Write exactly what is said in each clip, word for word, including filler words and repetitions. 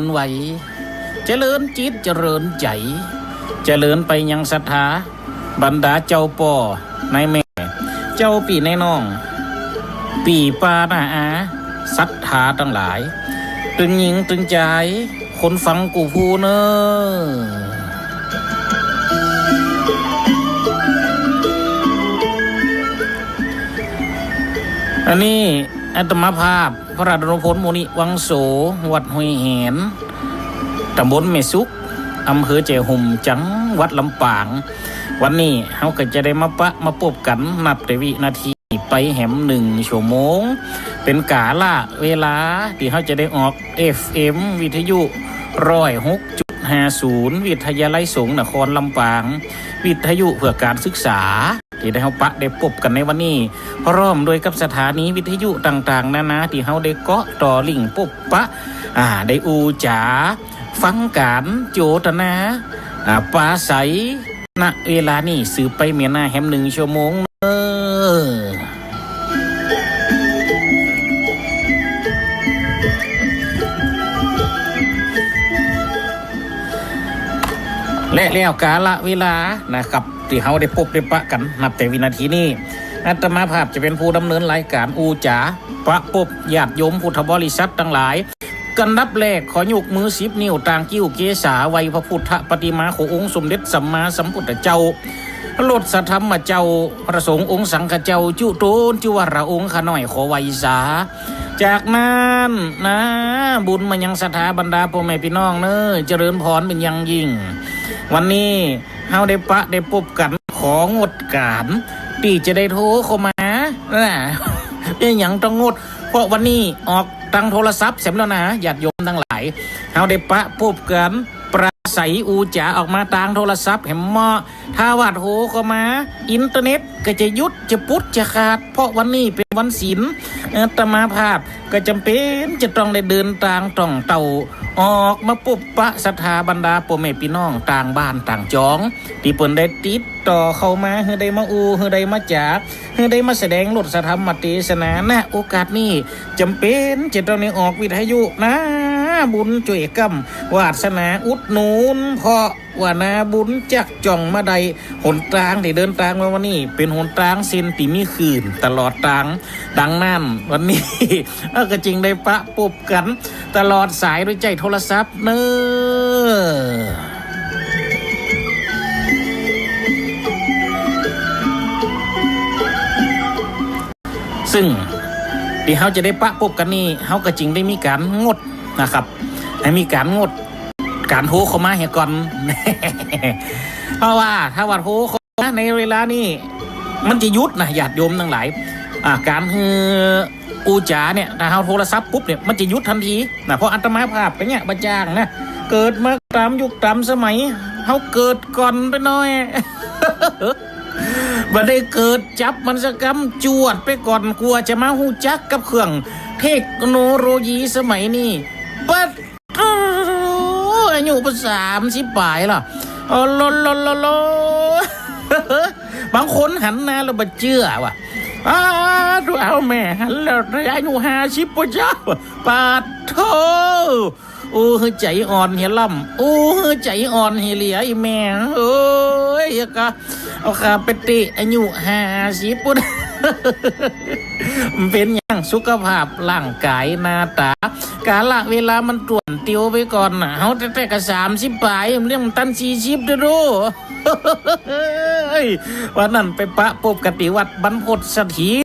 นไหว เจริญจิตเจริญใจ๋ เจริญไปยังศรัทธา บรรดาเจ้าป้อ นายแม่ เจ้าปี้นายน้อง ปี้ป้าน้าอา ศรัทธาตังหลาย ตึงหญิงตึงจาย คนฟังกู้ผู้เน่อ อันนี้อาตมาภาพ พระราชดำรงพล มุนิวังโส วัดห้วยแหน ตำบลแม่สุก อำเภอแจ้ห่ม จังหวัดลำปาง วันนี้เฮาก็จะได้มาปะมาปบกั๋น นับแต่วินาทีไปแหมนึ่งชั่วโมง เป๋นกาละเวลาตี้เฮาจะได้ออก เอฟเอ็ม วิทยุ ร้อยหกจุดห้าศูนย์ วิทยาลัยสงฆ์นครลำปาง วิทยุเพื่อการศึกษา ตี้ได้เฮาปะได้ปบกั๋นในวันนี้ พร้อมด้วยกับสถานีวิทยุต่างๆ นานา ตี้เฮาได้เกาะต่อลิงก์ปบปะ อ่า ได้อู้จ๋า ฟังก๋านโจตนา อ่า ปราศรัย ณ เวลานี้สืบไปเมียหน้าแหมนึ่งชั่วโมงเน่อ และแล้วกาละเวลานะครับ ตี้เฮาได้ปบได้ปะกั๋น นับแต่วินาทีนี้ อาตมาภาพจะเป๋นผู้ดำเนินรายก๋านอู้จ๋า ปะปบญาติโยมพุทธบริษัทตังหลาย อันดับแรกขอยกมือสิบนิ้ว ตางกิ้วเกศา ไหว้พระพุทธปฏิมาขององค์สมเด็จสัมมาสัมพุทธเจ้า รถสะธรรมเจ้า พระสงฆ์องค์สังฆเจ้า จุโตนจุวราองค์ข้าน้อยขอไหว้สา จากนั้นนะ บุญมายังศรัทธาบรรดาป้อแม่ปี้น้องเน่อ เจริญพรเป๋นอย่างยิ่ง วันนี้เฮาได้ปะได้ปบกั๋น ของดก๋านตี้จะได้โทรเข้ามา นะ เป๋นหยังต้องงด เพราะวันนี้ออกตางโทรศัพท์แหมแล้วนะ ญาติโยมตังหลาย เฮาได้ปะปบกั๋น ปราศรัยอู้จ๋าออกมาตางโทรศัพท์แหมเนาะ ถ้าว่าโทรเข้ามา อินเทอร์เน็ตก็จะหยุด จะปุด จะขาด เพราะวันนี้เป๋นวันศีล อาตมาภาพก็จ๋ำเป๋นจะต้องได้เดินตางต่องเต้า ออกมาปบปะศรัทธาบรรดาป้อแม่ปี้น้องต่างบ้านต่างจอง ตี้เปิ้นได้ติดต่อเข้ามา หื้อได้มาอู้ หื้อได้มาจ๋า หื้อได้มาแสดงรถสะธรรมเตสนา ณ โอกาสนี้จ๋ำเป๋นจะต้องได้ออกวิทยุนะ บุญจ้วยกำ วาสนาอุดหนุน เพราะว่านาบุญจักจ่องมาได้ หนตางตี้เดินตางมาวันนี้ เป๋นหนตางเส้นตี้มีคลื่นตลอดตาง ดังนั้นวันนี้ เฮาก็จึงได้ปะปบกั๋นตลอดสายโดยใจ๊โทรศัพท์เน่อ ซึ่งตี้เฮาจะได้ปะปบกั๋นนี้ เฮาก็จึงได้มีก๋านงดนะครับ หื้อมีก๋านงด ก๋านโทรเข้ามาเหียก่อน เพราะว่าถ้าว่าโทรเข้ามาในเวลานี้ มันจะหยุดนะ ญาติโยมตังหลาย อ่า ก๋านหื้ออู้จ๋าเนี่ย ถ้าเฮาโทรศัพท์ปุ๊บเนี่ย มันจะหยุดตันทีนะ เพราะอาตมาภาพก็เนี่ยบ่าจ้างนะ เกิดมาต๋ามยุคต๋ามสมัย เฮาเกิดก่อนไปหน่อย บ่ได้เกิดจับมันสักกำ จวดไปก่อน กว่าจะมาฮู้จักกับเครื่องเทคโนโลยีสมัยนี้ ปัดโธ่ อายุบ่สามสิบป๋ายละ โอ้โลโลโลโล บางคนหันหน้าแล้วบ่เจื้อว่ะ อ้า ดูเอาแม่หันแล้ว อายุห้าสิบปุ้นเจ้า ปัดโธ่ อู้หื้อใจ๋อ่อนเหียล่ำ อู้หื้อใจ๋อ่อนเหียเหลือ อี่แม่เอ้ย ก็เอาข้าไปเตะอายุห้าสิบปุ้น มันเป๋นหยัง สุขภาพร่างก๋ายหน้าต๋า กาละเวลามันต่วนเตียวไปก่อนน่ะ เฮาแต๊ๆ ก็สามสิบป๋าย มันยังบ่ตันสี่สิบเด้อดู วันนั้นไปปะปบกั๋นตี้วัดบรรพตเสถียร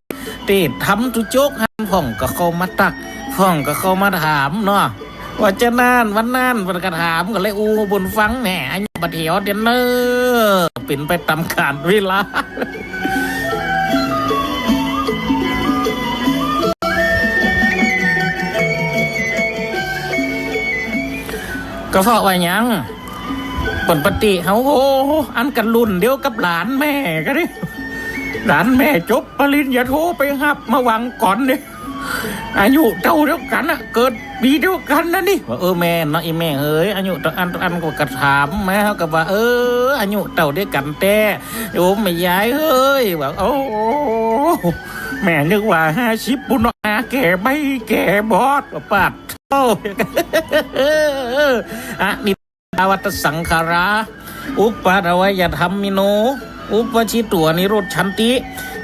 เตสน์ธรรมจุจกหั้น พ่องก็เข้ามาตั๊ก พ่องก็เข้ามาถามเนาะ ว่าจะนั้นวันนั้นเปิ้นก็ถาม ก็เลยอู้บุญฟังแหน่ อายุบ่เตียวเตียนเน่อ เป๋นไปต๋ามกาลเวลา ก็เพราะว่าหยัง เปิ้นปะติเฮา โอ้ อันกั๋นรุ่นเดียวกับหลานแม่ก็ดิ หลานแม่จบปริญญาโทไปฮับมาหว่างก่อนนี่ อายุเต้าเดียวกั๋นน่ะ เกิดปี๋เดียวกั๋นนะนี่ ว่า เออ แม่นเนาะ อี่แม่เอ๋ย อายุเต้าอั้นเต้าอั้น ก็กระถามมา เฮาก็ว่า เออ อายุเต้าเดียวกั๋นแต๊ โยมแม่ยายเอ๋ย ว่า โอ้ แม่นึกว่าห้าสิบปุ้นเนาะ อาแก่ใบ้แก่บอด ว่าปัด โอ้ อนิจจาวัตตสังขารา อุปปาทวยธัมมิโน อุปปาทิตัง อนิรุฏฐันติ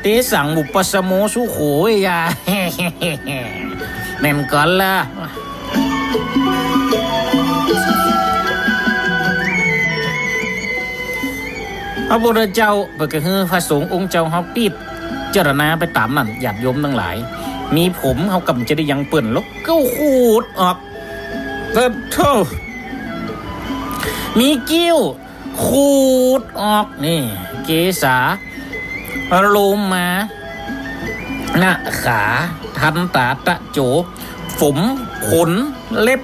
เตสัง อุปปาสโม สุโข เวยา แม่นก่อนละ พระพุทธเจ้าเปิ้นก็หื้อพระสงฆ์องค์เจ้าเฮาพิจารณาไปต๋ามนั้น ญาติโยมตังหลาย มีผมเฮาก่ำจะได้หยังเปิ้น แล้วก็ขูดออก เถิดโธ่ มีคิ้ว ขูดออก นี่ เกสา โลมา นาขา ทันตา ตะโจ ผม ขน เล็บ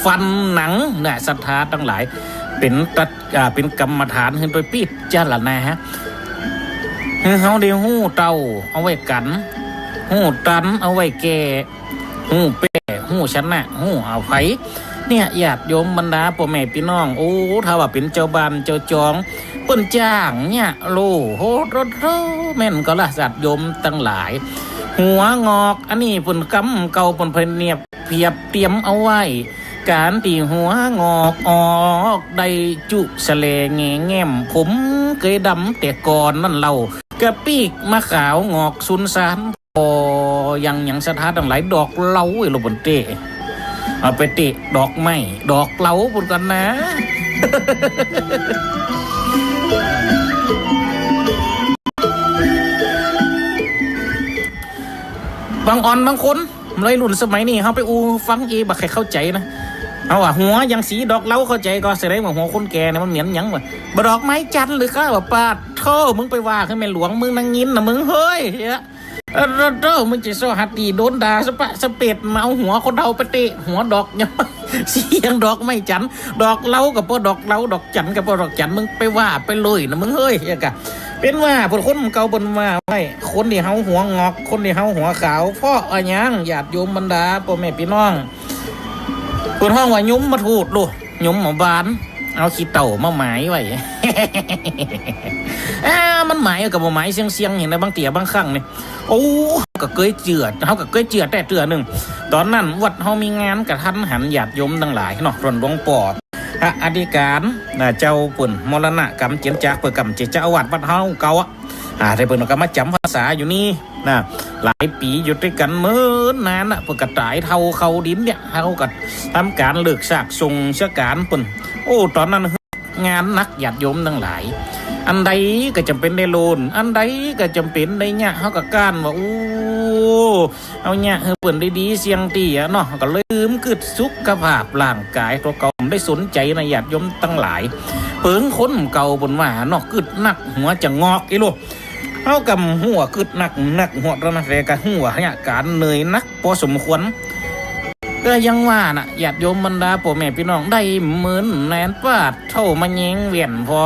ฟัน หนัง นะ ศรัทธาตังหลาย เป๋นตัด อ่า เป๋นกรรมฐานหื้อไปพิจารณา หื้อเฮาได้ฮู้เต้า เอาไว้กั๋น ฮู้ตัน เอาไว้แก้ ฮู้แป้ ฮู้ชนะ ฮู้อภัย เนี่ย ญาติโยมบรรดาป้อแม่ปี้น้อง โอ้ ถ้าว่าเป๋นเจ้าบ้านเจ้าจอง เปิ้นจ้างเนี่ย โล โห โธ่ โธ่ แม่นก่อละ ญาติโยมตังหลาย หัวงอก อันนี้เปิ้นกำเก่า เปิ้นเผยเนียบเผียบเตรียมเอาไว้ ก๋านตี้หัวงอกออก ได้จุสะแลแง่แง่ม ผมเกยดำแต่ก่อนนั้นเล่า กะปิ๊กมาขาวงอกสุนสาน ก็ยัง ยังศรัทธาตังหลาย ดอกเหล้า ไอ้ลูกบนเต้ เอาไปเตะดอกไม้ ดอกเหล้าปุ้นก่อนนะ บางอ่อนบางคน วัยรุ่นสมัยนี้ เฮาไปอู้ฟังเอ บ่ใค่เข้าใจ๋นะ เฮาว่าหัวยังสีดอกเหล้าเข้าใจ๋ก่อ แสดงว่าหัวคนแก่เนี่ยมันเหมือนหยังวะ บ่ดอกไม้จันทร์หรือคะ ว่าปาดโธ่ มึงไปว่าคือแม่หลวง มึงนางงิ้นนะมึง เฮ้ย เฮ้ย เออ โธ่ มึงจะเซาะหาตี้โดนด่าสะปะสะเปด มาเอาหัวคนเฒ่าไปเตะหัวดอก เสียงดอกไม้จันทร์ ดอกเหล้าก็บ่ดอกเหล้า ดอกจันทร์ก็บ่ดอกจันทร์ มึงไปว่าไปเลยนะมึงเฮ้ย เอ้ยกะ เป๋นว่าเปิ้นคนเก่าเปิ้นว่าไว้ คนตี้เฮาหัวงอก คนตี้เฮาหัวขาว เพราะอะหยัง ญาติโยมบรรดาป้อแม่ปี้น้อง เปิ้นฮ้องว่ายมทูตโล ยมบาล เอาขี้เถ้ามาหมายไว้ อ่า มันหมายก็บ่หมายเสี้ยงๆ หันนะ บางเตื้อบางครั้งนี่ โอ้ เฮาก็เกยเจื้อ เฮาก็เกยเจื้อแต๊เตื้อนึ่ง ต๋อนนั้นวัดเฮามีงานกะทันหัน ญาติโยมตังหลายเนาะ ต้นหลวงป้อ พระอธิก๋าน นะ เจ้าเปิ้นมรณะก๋ำเจียรจากร เปิ้นก่ำเจ้าอาวาสวัดเฮาเก่าอะ อ่า แต่เปิ้นก็มาจ๋ำพรรษาอยู่นี่ นะ หลายปี๋อยู่ตวยกั๋นเมินนานน่ะ เปิ้นก็ต๋ายเฒ่าเข้าดินเนี่ย เฮาก็ทำก๋านเลิกซากส่งเสียก๋านเปิ้น โอ้ ต๋อนนั้นงานหนัก ญาติโยมตังหลาย อันใดก็จ๋ำเป๋นได้โลน อันใดก็จ๋ำเป๋นได้เยียะ เฮาก็ก้านว่า โอ้ เอาเยียะหื้อเปิ้นดีๆ เสี้ยงตี้อะเนาะ ก็เลยลืมกึ๊ดสุขภาพร่างก๋ายตั๋วเก่า บ่ได้สนใจ๋นะ ญาติโยมตังหลาย เปิงคนเก่าเปิ้นว่าเนาะ กึ๊ดนักหัวจะงอก อีหลู เฮาก่ำฮู้ว่ากึ๊ดนัก นักหัวต๋อนนั้น แต่ก็ฮู้ว่าเยียะก๋านเหนื่อยหนักปอสมควร ก็ยังว่าน่ะ ญาติโยมบรรดาป้อแม่ปี้น้อง ได้เมินแนน ปาดโธ่ มาแยงเวียน พอ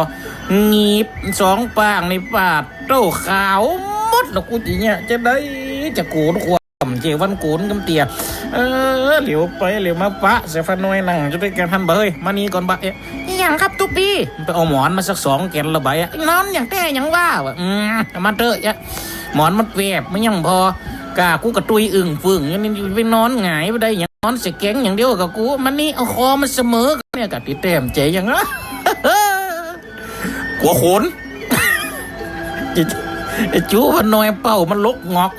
หงีบสองป้างนี่ ปาดโธ่ ขาวหมด แล้วกูจะเยียะจะใด จะโก๋นความ เจวันโก๋นกำเตื้อ เออ เหลียวไปเหลียวมาปะใส่ป้าน้อยนั่งอยู่ตวยกั๋น หันบ่า เฮ้ย มานี่ก่อนบ่า เอ๊ะ อะหยังครับตุ๊ปี้ ไปเอาหมอนมาสักสองแก่นละบ่า เอ๊ะ นอนอย่างแต๊อย่างว่า ว่า อืม เอามาเต๊อะ เอ๊ะ หมอนมันแวบ มันยังบ่พอ ก้ากูก็ตุ้ยอึ่งฟึ่งอยู่นี่ ไปนอนหงายบ่ได้หยัง นอนใส่แก๋งอย่างเดียวกับกู มานี่ เอาคอมาเสมอกั๋นเนี่ย กะตี้แต้มใจ๋หยังอะ กั๋วขน ไอ้จู๋ป้าน้อยเป้ามันหลกงอก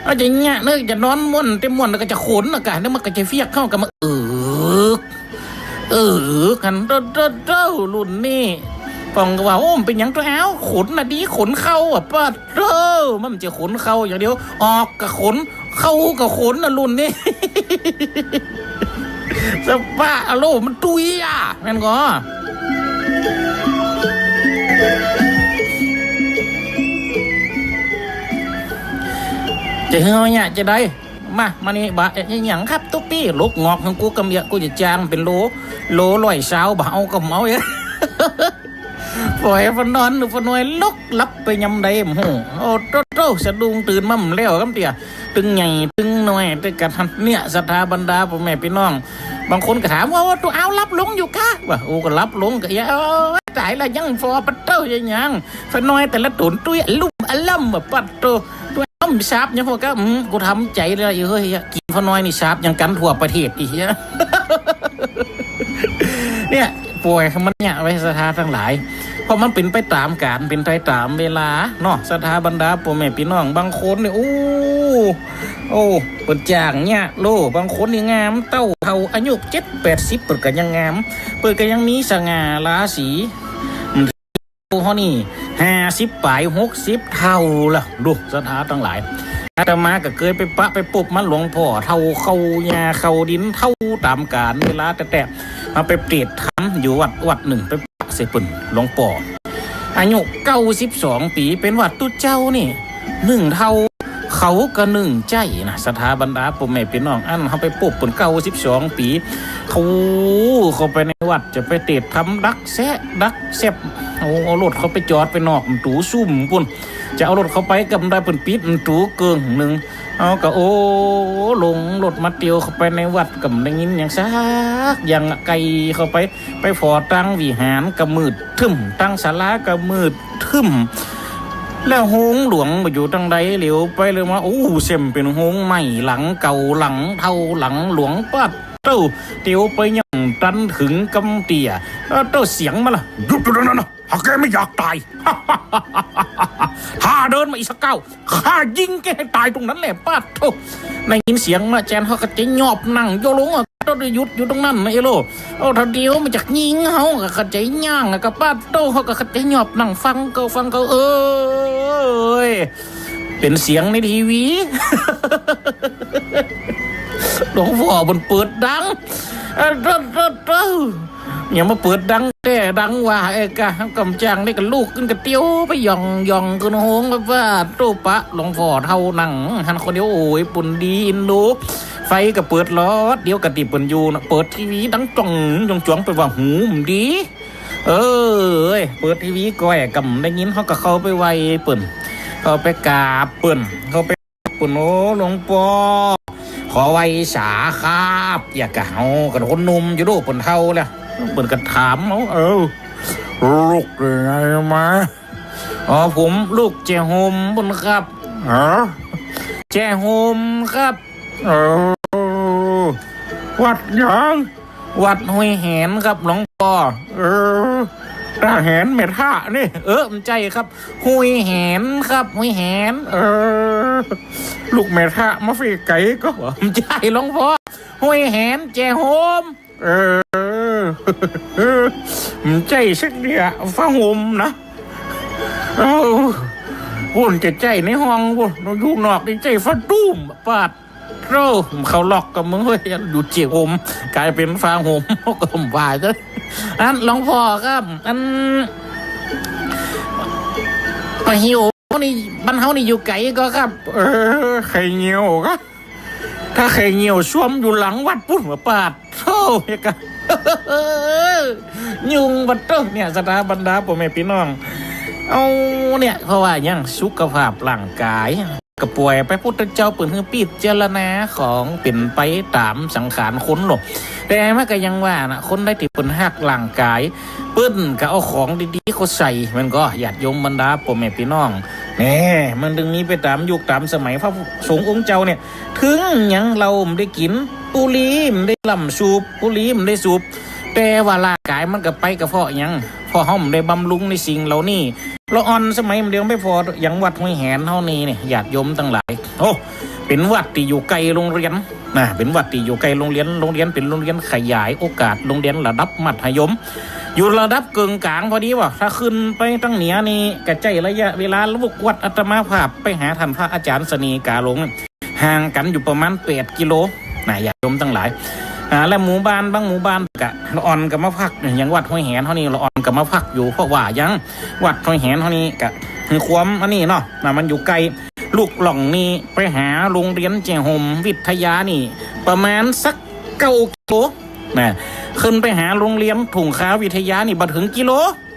เอาจะเยียะเนาะ จะนอนม่วนเต็มม่วน แล้วก็จะขนอากาศเนี่ย มันก็จะเฟียกเข้ากับมา เอิก เอิก หัน โธ่ โธ่ โธ่ รุ่นนี้ ป้องก็ว่า โอ้ มันเป๋นหยังตั๋ว อ้าว ขนน่ะดี ขนเข้าอะ ปาดโธ่ มันจะขนเข้าอย่างเดียว ออกก็ขน เข้าก็ขนน่ะ รุ่นนี้ สะปะอะโล มันตุ้ยอะ แม่นก่อ จะหื้อเยียะจะใด มา มานี่บ่า เอ๊ะ อะหยังครับตุ๊ปี้ หลกงอกของกูกำเยียะ กูจะจ้างเป๋นโล โลร้อยซาวบ่า เอาก็เอา เอ๊ะ ป่อยป้านอน ป้าน้อยหลกหลับไปยามใดบ่ฮู้ โอ้โธ่โธ่ สะดุ้งตื่นมาบ่แล้วกำเตื้อ ตึงใหญ่ตึงน้อย แต่กะทัน เนี่ย ศรัทธาบรรดาป้อแม่ปี้น้อง บางคนก็ถามว่า โอ้ ตั๋วอ้าวหลับลงอยู่กา ว่า โอ้ ก็หลับลงกะเยียะ โอ้ย ต๋ายละ ยังฟอปะเต๊อะ ยัง ป้าน้อยแต่ละต๋นตุ้ยอะลุ่มอะล่ำ ว่าปาดโธ่ ตั๋วอ้าว สาบยัง พ่อก็ อืม กูทำใจ๋แล้ว เฮ้ย กิ๋นข้าวน้อยนี่สาบยังกั๋นทั่วประเทศ อีเหีย เนี่ย ป่วยมันเนี่ยไว้ ศรัทธาตังหลาย เพราะมันเป๋นไปต๋ามกาล เป๋นไปต๋ามเวลาเนาะ ศรัทธาบรรดาป้อแม่ปี้น้อง บางคนนี่ โอ้ โอ้ เปิ้นจ้างเนี่ยโล บางคนนี่งามเต้าเฒ่า อายุเจ็ดแปดสิบ เปิ้นก็ยังงาม เปิ้นก็ยังมีสง่าราศี เฮานี่ ห้าสิบป๋าย หกสิบ เฒ่าละ ดู ศรัทธาตังหลาย อาตมาก็เกยไปปะไปปบมา หลวงป้อเฒ่าเข้ายาเข้าดิน เฒ่าต๋ามกาลเวลาแต๊ๆ เฮาไปเตสน์ธรรมอยู่วัดวัดนึ่ง ไปปะใส่เปิ้น หลวงป้อ อายุเก้าสิบสองปี๋ เป๋นหวัดตุ๊เจ้านี่ นึ่งเฒ่า เขาก็นึ่งใจ๊นะ ศรัทธาบรรดาป้อแม่ปี้น้อง อันเฮาไปปบเปิ้นเก้าสิบสองปี๋ เขาเข้าไปในวัดจะไปเตสน์ธรรม ดักแซะดักแซบ เอา เอารถเข้าไปจอดไปนอกประตู๋ซุ่มปุ้น จะเอารถเข้าไปก็บ่ได้ เปิ้นปิดประตู๋เกิ่งนึ่ง เอาก็ โอ้ ลงรถมาเตียวเข้าไปในวัด ก็บ่ได้ยินหยังสักอย่าง ไก่เข้าไป ไปผ่อตังวิหารก็มืดทึ่ม ตังศาลาก็มืดทึ่ม แล้วโฮงหลวงบ่อยู่ตังใด เหลียวไปเหลียวมา โอ้ เส้นเป๋นโฮงไม้หลังเก่า หลังเฒ่า หลังหลวง ปาดโต้ เตียวไปยังตันเถิงกำเตี้ย เออ เต้าเสียงมาละ หยุดอยู่ตรงนั้นนะ หากแกไม่อยากตาย ถ้าเดินมาอีกสักก้าว ข้ายิงแกให้ต๋ายตรงนั้นแหละ ปาดโต้ ได้ยินเสียงมาแจน เฮาก็จะหยอบนั่งโยลงอะ เต้าได้หยุดอยู่ตรงนั้นนะ เอโล เอา ถ้าเดี๋ยวมันจะยิงเฮาก็เข้าใจ๋ยังอะ ก็ปาดโต้ เฮาก็เข้าใจ๋หยอบนั่งฟังก็ฟังก็ เอ้ย เป๋นเสียงในทีวี หลวงป้อเปิ้นเปิดดัง เออ เต้า เต้า เต้า ยังมาเปิดดังแต๊ดังว่า เอ้ย กะ กำจ้างนี่ก็ลุกขึ้นก็เตียวไปหย่องหย่องขึ้นโฮง แบบว่าโต้ปะหลวงป้อเฒ่านั่งหั้นคนเดียว โอ้ย ปุ้นดีอินดู ไฟก็เปิดหลอดเดียวกับตี้เปิ้นอยู่นะ เปิดทีวีดังจ้องจ้องจ้อง เปิ้นว่าหูบ่ดี เออ เปิดทีวีก้อยก็บ่ได้ยิน เฮาก็เข้าไปไหว้เปิ้น เข้าไปกราบเปิ้น เข้าไป เปิ้น โอ้ หลวงป้อ ขอไหว้สาครับ อย่ากะ เฮาก็คนหนุ่มอยู่ดู เปิ้นเฒ่าแล้ว เปิ้นก็ถาม เอ้า เออ ลูกอยู่ไหนมา อ๋อ ผมลูกแจ้ห่มปุ้นครับ ฮะ แจ้ห่มครับ เออ วัดหยัง วัดห้วยแหนครับหลวงป้อ เออ ตาแหนแม่ทะนี่ เออ บ่ใจ้ครับ ห้วยแหนครับ ห้วยแหน เออ ลูกแม่ทะมาฟีไก๋ก็ บ่ใจ้หลวงป้อ ห้วยแหนแจ้ห่ม เออ บ่ใจ้สักเตื้อ ผ้าห่มนะ เออ ปุ้นจะใจ้ในห้องปุ้น อยู่นอกนี่ใจ้ผ้าตุ้ม ปาดโต้ เข้าล็อกกับมึงเว้ย อยู่แจ้ห่ม ก๋ายเป๋นผ้าห่ม ก็บ่ว่าจ้ะ อันหลวงป้อครับ อัน ป้าหิ้วนี่ บ้านเฮานี่อยู่ไก๋ก็ครับ เออ ไข่เหี่ยวก็ ถ้าไข่เหี่ยวส้วมอยู่หลังวัดปุ้น ว่าปาดโต้ เฮ้ยกะ ยุ่งปาดโต้ เนี่ย ศรัทธาบรรดาป้อแม่ปี้น้อง เอา เนี่ย เพราะว่าหยัง สุขภาพร่างก๋าย ก็ป่วยไป พุทธเจ้าเปิ้นหื้อพิจารณาของเป๋นไปต๋ามสังขารคนเนาะ แต่มันก็ยังว่านะ คนใดตี้เปิ้นฮักร่างก๋าย เปิ้นก็เอาของดีๆ เข้าใส่ มันก็ ญาติโยมบรรดาป้อแม่ปี้น้อง แน่ มันจึงมีไปต๋ามยุคต๋ามสมัย พระสงฆ์องค์เจ้าเนี่ย เถิงหยังเหล้าบ่ได้กิ๋น บุหรี่บ่ได้ล่ำสูบ บุหรี่บ่ได้สูบ แต่ว่าร่างก๋ายมันก็ไปก็เพราะหยัง เพราะเฮาบ่ได้บำรุงในสิ่งเหล่านี้ ละอ่อนสมัยมันเดียวไปผ่อยังวัดห้วยแหนเฮานี่เนี่ย ญาติโยมตังหลาย โอ้ เป๋นวัดตี้อยู่ใก้โฮงเฮียนนะ เป๋นวัดตี้อยู่ใก้โฮงเฮียน โฮงเฮียนเป๋นโฮงเฮียนขยายโอกาส โฮงเฮียนระดับมัธยม อยู่ระดับเกิ่งก๋างพอดีว่า ถ้าขึ้นไปตังเหนือนี่ ก็ใจ๊ระยะเวลาลูกวัดอาตมาภาพไปหาต้านพระอาจ๋ารย์เสน่ห์กาหลง ห่างกั๋นอยู่ประมาณแปดกิโลนะ ญาติโยมตังหลาย อ่า และหมู่บ้านบางหมู่บ้านก็ละอ่อนก็มาพัก อย่างวัดห้วยแหนเฮานี่ละอ่อนก็มาพักอยู่ เพราะว่าหยัง วัดห้วยแหนเฮานี่ก็คือความอันนี้เนาะนะ มันอยู่ใก้ ลูกล่องนี่ไปหาโฮงเฮียนแจ้ห่มวิทยานี่ ประมาณสักเก้ากิโลนะ ขึ้นไปหาโฮงเฮียนทุ่งคาวิทยานี่บ่เถิงกิโล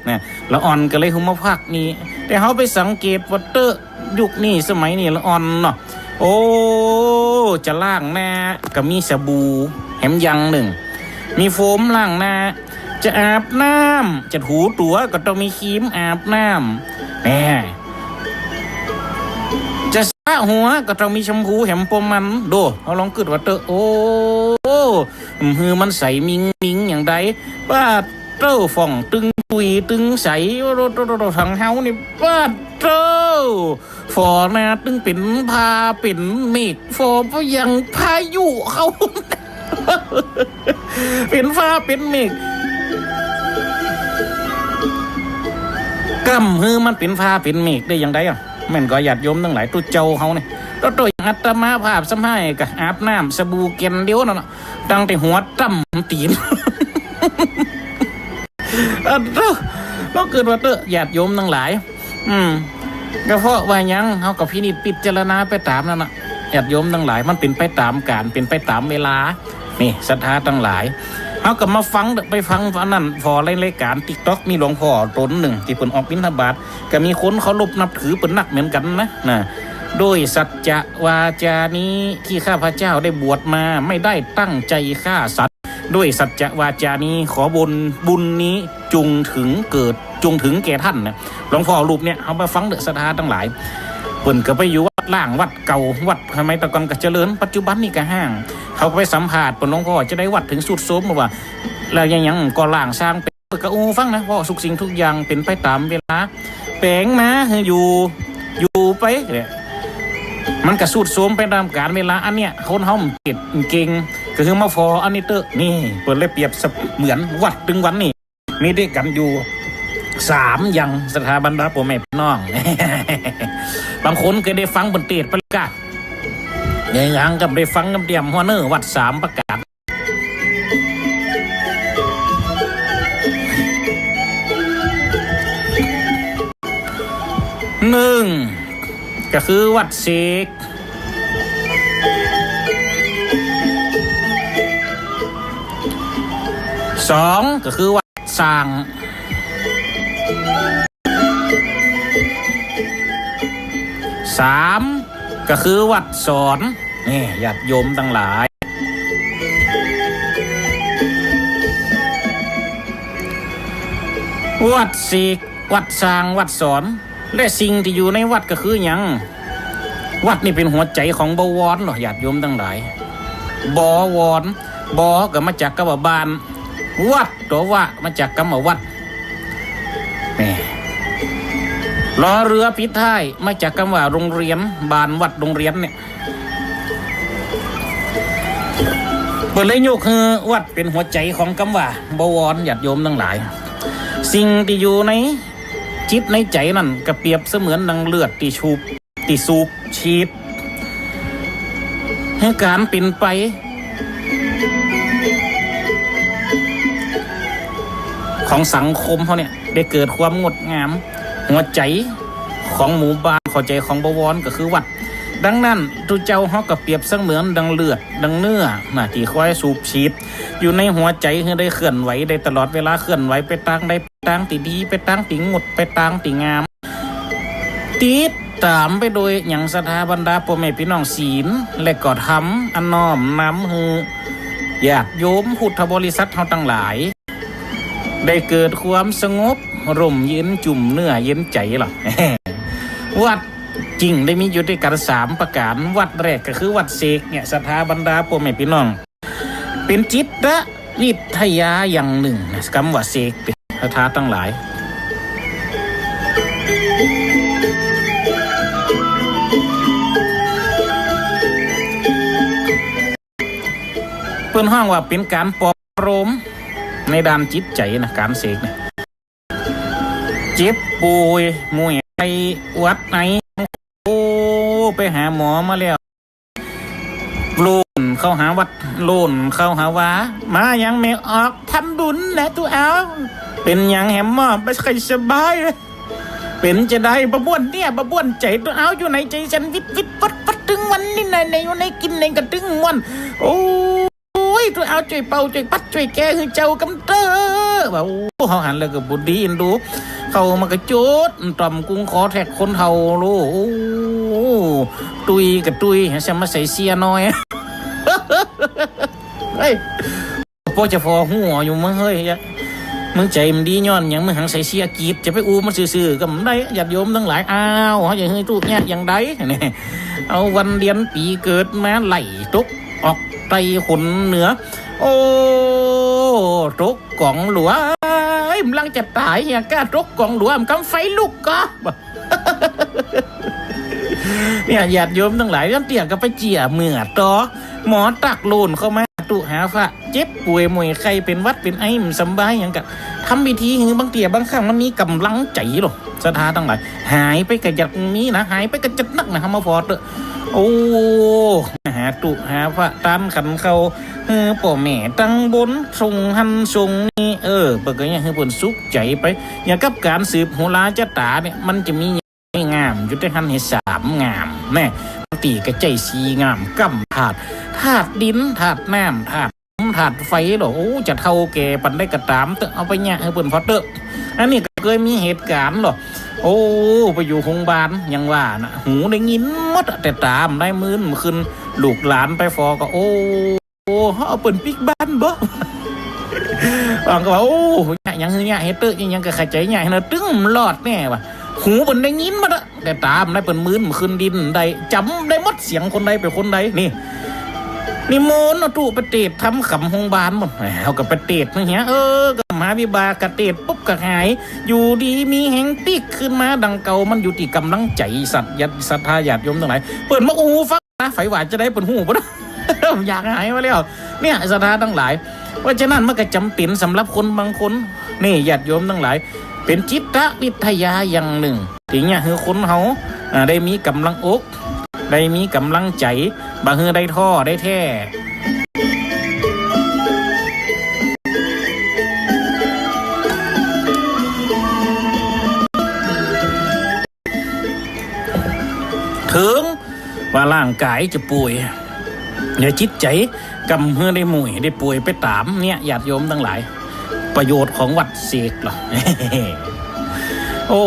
นะ ละอ่อนก็เลยหื้อมาพักนี่ แต่เฮาไปสังเกตว่าเต๊อะ ยุคนี้สมัยนี้ละอ่อนเนาะ โอ้ จะล้างหน้าก็มีสบู่แหมอย่างนึ่ง มีโฟมล้างหน้า จะอาบน้ำ จะถูตั๋วก็ต้องมีครีมอาบน้ำ แหม จะ หัวก็ต้องมีแชมพูแหมป้อมัน โด เฮาลองกึ๊ดว่าเต๊อะ โอ้ หื้อมันใสมิงมิงอย่างใด ป๊าดเต๊อะ ฝ่องตึงจุยตึงใส โอ้โต โต โต โต ถังเฮานี่ ป๊าดเต๊อะ ฝ่อนาตึงเป๋นฟ้าเป๋นเมฆ ฝ่อไปอย่างพายุเข้า เป๋นฟ้าเป๋นเมฆ กำหื้อมันเป๋นฟ้าเป๋นเมฆได้อย่างใดอะ แม่นก่อญาติโยมตังหลาย ตุ๊เจ้าเฮานี่ โต โต อย่างอาตมาภาพซ้ำไห้ก็อาบน้ำสบู่แก่นเดียวนั่นน่ะ ตั้งแต่หัวต้ำตี๋น อะโธ่ ก็กึ๊ดว่าเต๊อะ ญาติโยมตังหลาย อืม ก็เพราะว่าหยัง เฮาก็พินิจพิจารณาไปต๋ามนั่นน่ะ ญาติโยมตังหลาย มันเป๋นไปต๋ามกาล เป๋นไปต๋ามเวลา นี่ ศรัทธาตังหลาย เฮาก็มาฟัง ไปฟังอันนั้น ผ่อในรายก๋านติ๊กต็อก มีหลวงพ่อต๋นนึ่ง ตี้เปิ้นออกบิณฑบาต ก็มีคนเคารพนับถือเปิ้นนักเหมือนกั๋นนะ นะ ด้วยสัจจะวาจานี้ที่ข้าพเจ้าได้บวชมา ไม่ได้ตั้งใจฆ่าสัตว์ ด้วยสัจจะวาจานี้ ขอบุญ บุญนี้จงถึงเกิด จงถึงแก่ท่านนะ หลวงพ่อรูปเนี่ย เฮามาฟังเต๊อะศรัทธาตังหลาย เปิ้นก็ไปอยู่วัดล้างวัดเก่า วัดสมัยตะก่อนก็เจริญ ปัจจุบันนี่ก็ฮ้าง เฮาไปสัมภาษณ์เปิ้น หลวงพ่อจะได้วัดถึงทรุดโทรมว่า แล้วยัง ยังก่อล้างสร้างเป๋น ก็อู้ฟังนะ เพราะทุกสิ่งทุกอย่างเป๋นไปต๋ามเวลา แป๋งมาหื้ออยู่ อยู่ไปเนี่ย มันก็ทรุดโทรมไปต๋ามกาลเวลา อันเนี้ย คนเฮามันเก็บเก่ง ก็คือมาผ่ออันนี้เต๊อะ นี่ เปิ้นเลยเปรียบเสมือนวัดตึงวันนี่ มีด้วยกั๋นอยู่สามอย่าง ศรัทธาบรรดาป้อแม่ปี้น้อง บางคนก็ได้ฟังเปิ้นเตสน์ไปแล้วก้า อย่างก็ได้ฟังกำเดียมหัวเน่อ วัดสามประก๋าน นึ่ง ก็คือวัดเสก สอง ก็คือวัดสร้าง สาม ก็คือวัดสอน นี่ ญาติโยมตังหลาย วัดเสก วัดสร้าง วัดสอน และสิ่งตี้อยู่ในวัดก็คือหยัง วัดนี่เป๋นหัวใจ๋ของบวรเนาะ ญาติโยมตังหลาย บวร บ ก็มาจากกำว่าบ้าน วัด ตั๋ววะ มาจากกำว่าวัด แหม รอเรือปิดท้าย มาจากกำว่าโรงเรียน บ้านวัดโรงเรียนเนี่ย เปิ้นเลยยกหื้อวัดเป๋นหัวใจ๋ของกำว่าบวร ญาติโยมตังหลาย สิ่งตี้อยู่ในจิตในใจ๋นั่นก็เปรียบเสมือนดังเลือดตี้สูบ ตี้สูบฉีด หื้อก๋านเป๋นไป ของสังคมเฮาเนี่ย ได้เกิดความงดงาม หัวใจ๋ของหมู่บ้าน หัวใจ๋ของบวรก็คือวัด ดังนั้นตุ๊เจ้าเฮาก็เปรียบเสมือนดังเลือด ดังเนื้อนะ ตี้คอยสูบฉีด อยู่ในหัวใจ๋หื้อได้เคลื่อนไหวได้ตลอดเวลา เคลื่อนไหวไปตางใด ไปตางตี้ดี ไปตางตี้งด ไปตางตี้งาม ติดต๋ามไปโดยหยัง ศรัทธาบรรดาป้อแม่ปี้น้องศีล และก็ธรรมอันน้อมนำหื้อญาติโยมพุทธบริษัทเฮาตังหลาย ได้เกิดความสงบร่มเย็นจุ่มเนื้อเย็นใจ๋ล่ะ วัดจึงได้มีอยู่ด้วยกั๋นสามประก๋าน วัดแรกก็คือวัดเสกเนี่ย ศรัทธาบรรดาป้อแม่ปี้น้อง เป๋นจิตวิทยาอย่างนึ่งนะ กำว่าเสก ศรัทธาตังหลาย เปิ้นฮ้องว่าเป๋นก๋านปลอบประโลมในด้านจิตใจ๋นะ ก๋านเสกเนี่ย เจ็บป่วย เมื่อยไข้หวัดไอ โอ้ ไปหาหมอมาแล้ว โล่นเข้าหาวัด โล่นเข้าหาวา มาหยังแม่ออก ทำบุญนะตุ๊เอา เป๋นหยังแหมหมอบ่ค่อยสบาย เป๋นจาใด บ่ม่วนเนื้อ บ่ม่วนใจ๋ ตุ๊เอา อยู่ในใจ๋สั่นวิดวิดวัดวัด ตึงวันนี้นะ ในอยู่ในกิ๋นในก็ตึงม่วน โอ้ย ตุ๊เอา จ้วยเป่าจ้วยปัดจ้วยแก้หื้อเจ้ากำเต๊อะ ว่า โอ้ เฮาหันแล้วก็บ่ดีเอ็นดู เข้ามาก็จุดต่อมกุ้งขอแทรกคนเฒ่าโล โอ้ ตุ้ยก็ตุ้ย จะมาใส่เสียน้อย เฮ้ย ป้อจะผ่อหัวอยู่มั้งเฮ้ย มึงใจ๋บ่ดีย้อนหยัง มึงหังใส่เสี้ยกีด จะไปอู้มันซื่อๆ ก็บ่ได้ ญาติโยมตังหลาย อ้าว เฮาจะหื้อตุ๊เยียะอย่างใด เนี่ย เอาวันเดือนปี๋เกิดมาไล่ตกออกใต้หนเหนือ โอ้ ตกก๋องหลัว เอ้ย กำลังจะต๋าย ยังกล้าตกก๋องหลัว มันกำไฟลุกก่อ เนี่ย ญาติโยมตังหลาย ย้อนเตื้อก็ไปเจียเมือต่อ หมอตั๊กโลนเข้ามาตุ๊หาพระ เจ็บป่วยหม่วยไข้ เป๋นหวัดเป๋นไอ บ่สำบายหยังก็ ทำพิธีหื้อ บางเตื้อบางครั้งมันมีก๋ำลังใจ๋หรอ ศรัทธาตังหลาย หายไปก็จะมีนะ หายไปก็จะนักนะ เฮามาผ่อเต๊อะ โอ้ หาตุ๊หาพระ ตานขันเข่า หื้อป้อแม่ตังบน ส่งหั้นส่งนี่ เออ เปิ้นก็ยังหื้อเปิ้นสุขใจ๋ไป อย่างกับก๋านสืบโหราจะต๋าเนี่ย มันจะมี ง่ามอยู่แต่หั้นหื้อสามง่าม แน่ ปกติก็ใจ๊สี่ง่าม ก้ำธาตุ ธาตุดิน ธาตุน้ำ ธาตุลม ธาตุไฟหรอ โอ้ จะเฒ่าแก่ปานใดก็ต๋ามเต๊อะ เอาไปเยียะหื้อเปิ้นผ่อเต๊อะ อันนี้ก็เกยมีเหตุก๋ารณ์หรอ โอ้ ไปอยู่โฮงบาล ยังว่านะ หูได้ยินหมดอะ แต่ต๋าบ่ได้ มือบ่ขึ้น ลูกหลานไปผ่อก็ โอ้ โอ้ เอาเปิ้นปิ๊กบ้านบ่ บางก็ว่า โอ้ เยียะหยังหื้อเยียะหื้อเต๊อะ เยียะหยังก็เข้าใจ๋เยียะหื้อเต๊อะ ตึงบ่รอดแน่ว่ะ หูเปิ้นได้ยินหมดอะ แต่ต๋าบ่ได้ เปิ้นมือบ่ขึ้น ดิ้นบ่ได้ จ๋ำได้หมดเสียงคนใดเป๋นคนใด นี่ นิมนต์เอาตุ๊ไปเตศน์ทำขำโฮงบาลหมด เฮาก็ไปเตศน์นะเหีย เออ ก็บ่หาวิบาก ก็เตศน์ปุ๊บก็หาย อยู่ดีมีแฮงปิ๊กขึ้นมาดังเก่า มันอยู่ตี้ก๋ำลังใจ๋ ศรัทธาญาติโยมตังหลาย เปิ้นมาอู้ฟัง นะ ใผว่าจะได้เปิ้นฮู้บ่ อยากหายมาแล้ว เนี่ย ศรัทธาตังหลาย เพราะฉะนั้นมันก็จ๋ำเป๋นสำหรับคนบางคน นี่ ญาติโยมตังหลาย เป๋นจิตวิทยาอย่างนึ่ง ตี้เยียะหื้อคนเฮา อ่า ได้มีก๋ำลังอก ได้มีก๋ำลังใจ๋ บ่หื้อได้ท้อได้แท้ เถิงว่าร่างก๋ายจะป่วย เดี๋ยวจิตใจ๋ก็บ่หื้อได้หม่วยได้ป่วยไปต๋าม เนี่ย ญาติโยมตังหลาย ประโยชน์ของวัตรเสกหรอ โอ้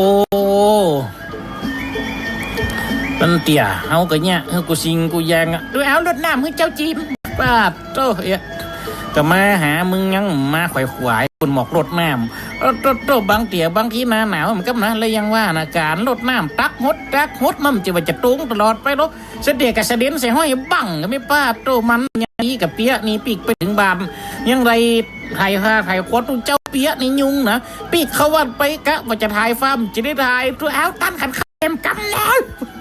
นั่นเตื้อ เฮาก็เยียะหื้อกู้สิ่งกู้อย่างอะ ดูเอา รดน้ำหื้อเจ้าจี๋ ปาดโต้ เอ๊ะ ก็มาหามึงยังมาขวายๆ เปิ้นหมอกรดน้ำ เออ โต้ โต้ บางเตื้อบางทีหน้าหนาวมันก็นะ แล้วยังว่านะ ก๋านรดน้ำตักหดตักหด มันจะว่าจะตรงตลอดไปหรอก เสด็จก็เสด็จใส่ห้อยบังก็ไม่ ปาดโต้ มันยังดีกะเปี้ยนี่ ปิ๊กไปเถิงบ้าน ยังได้ไถ่ผ้าไถ่ขวัญตุ๊เจ้าเปี้ยนี่ยุ่งนะ ปิ๊กเข้าวัดไปกะว่าจะไถ่ฟ้า จะได้ไถ่ตุ๊ เอาตันขันแคมกำแล้ว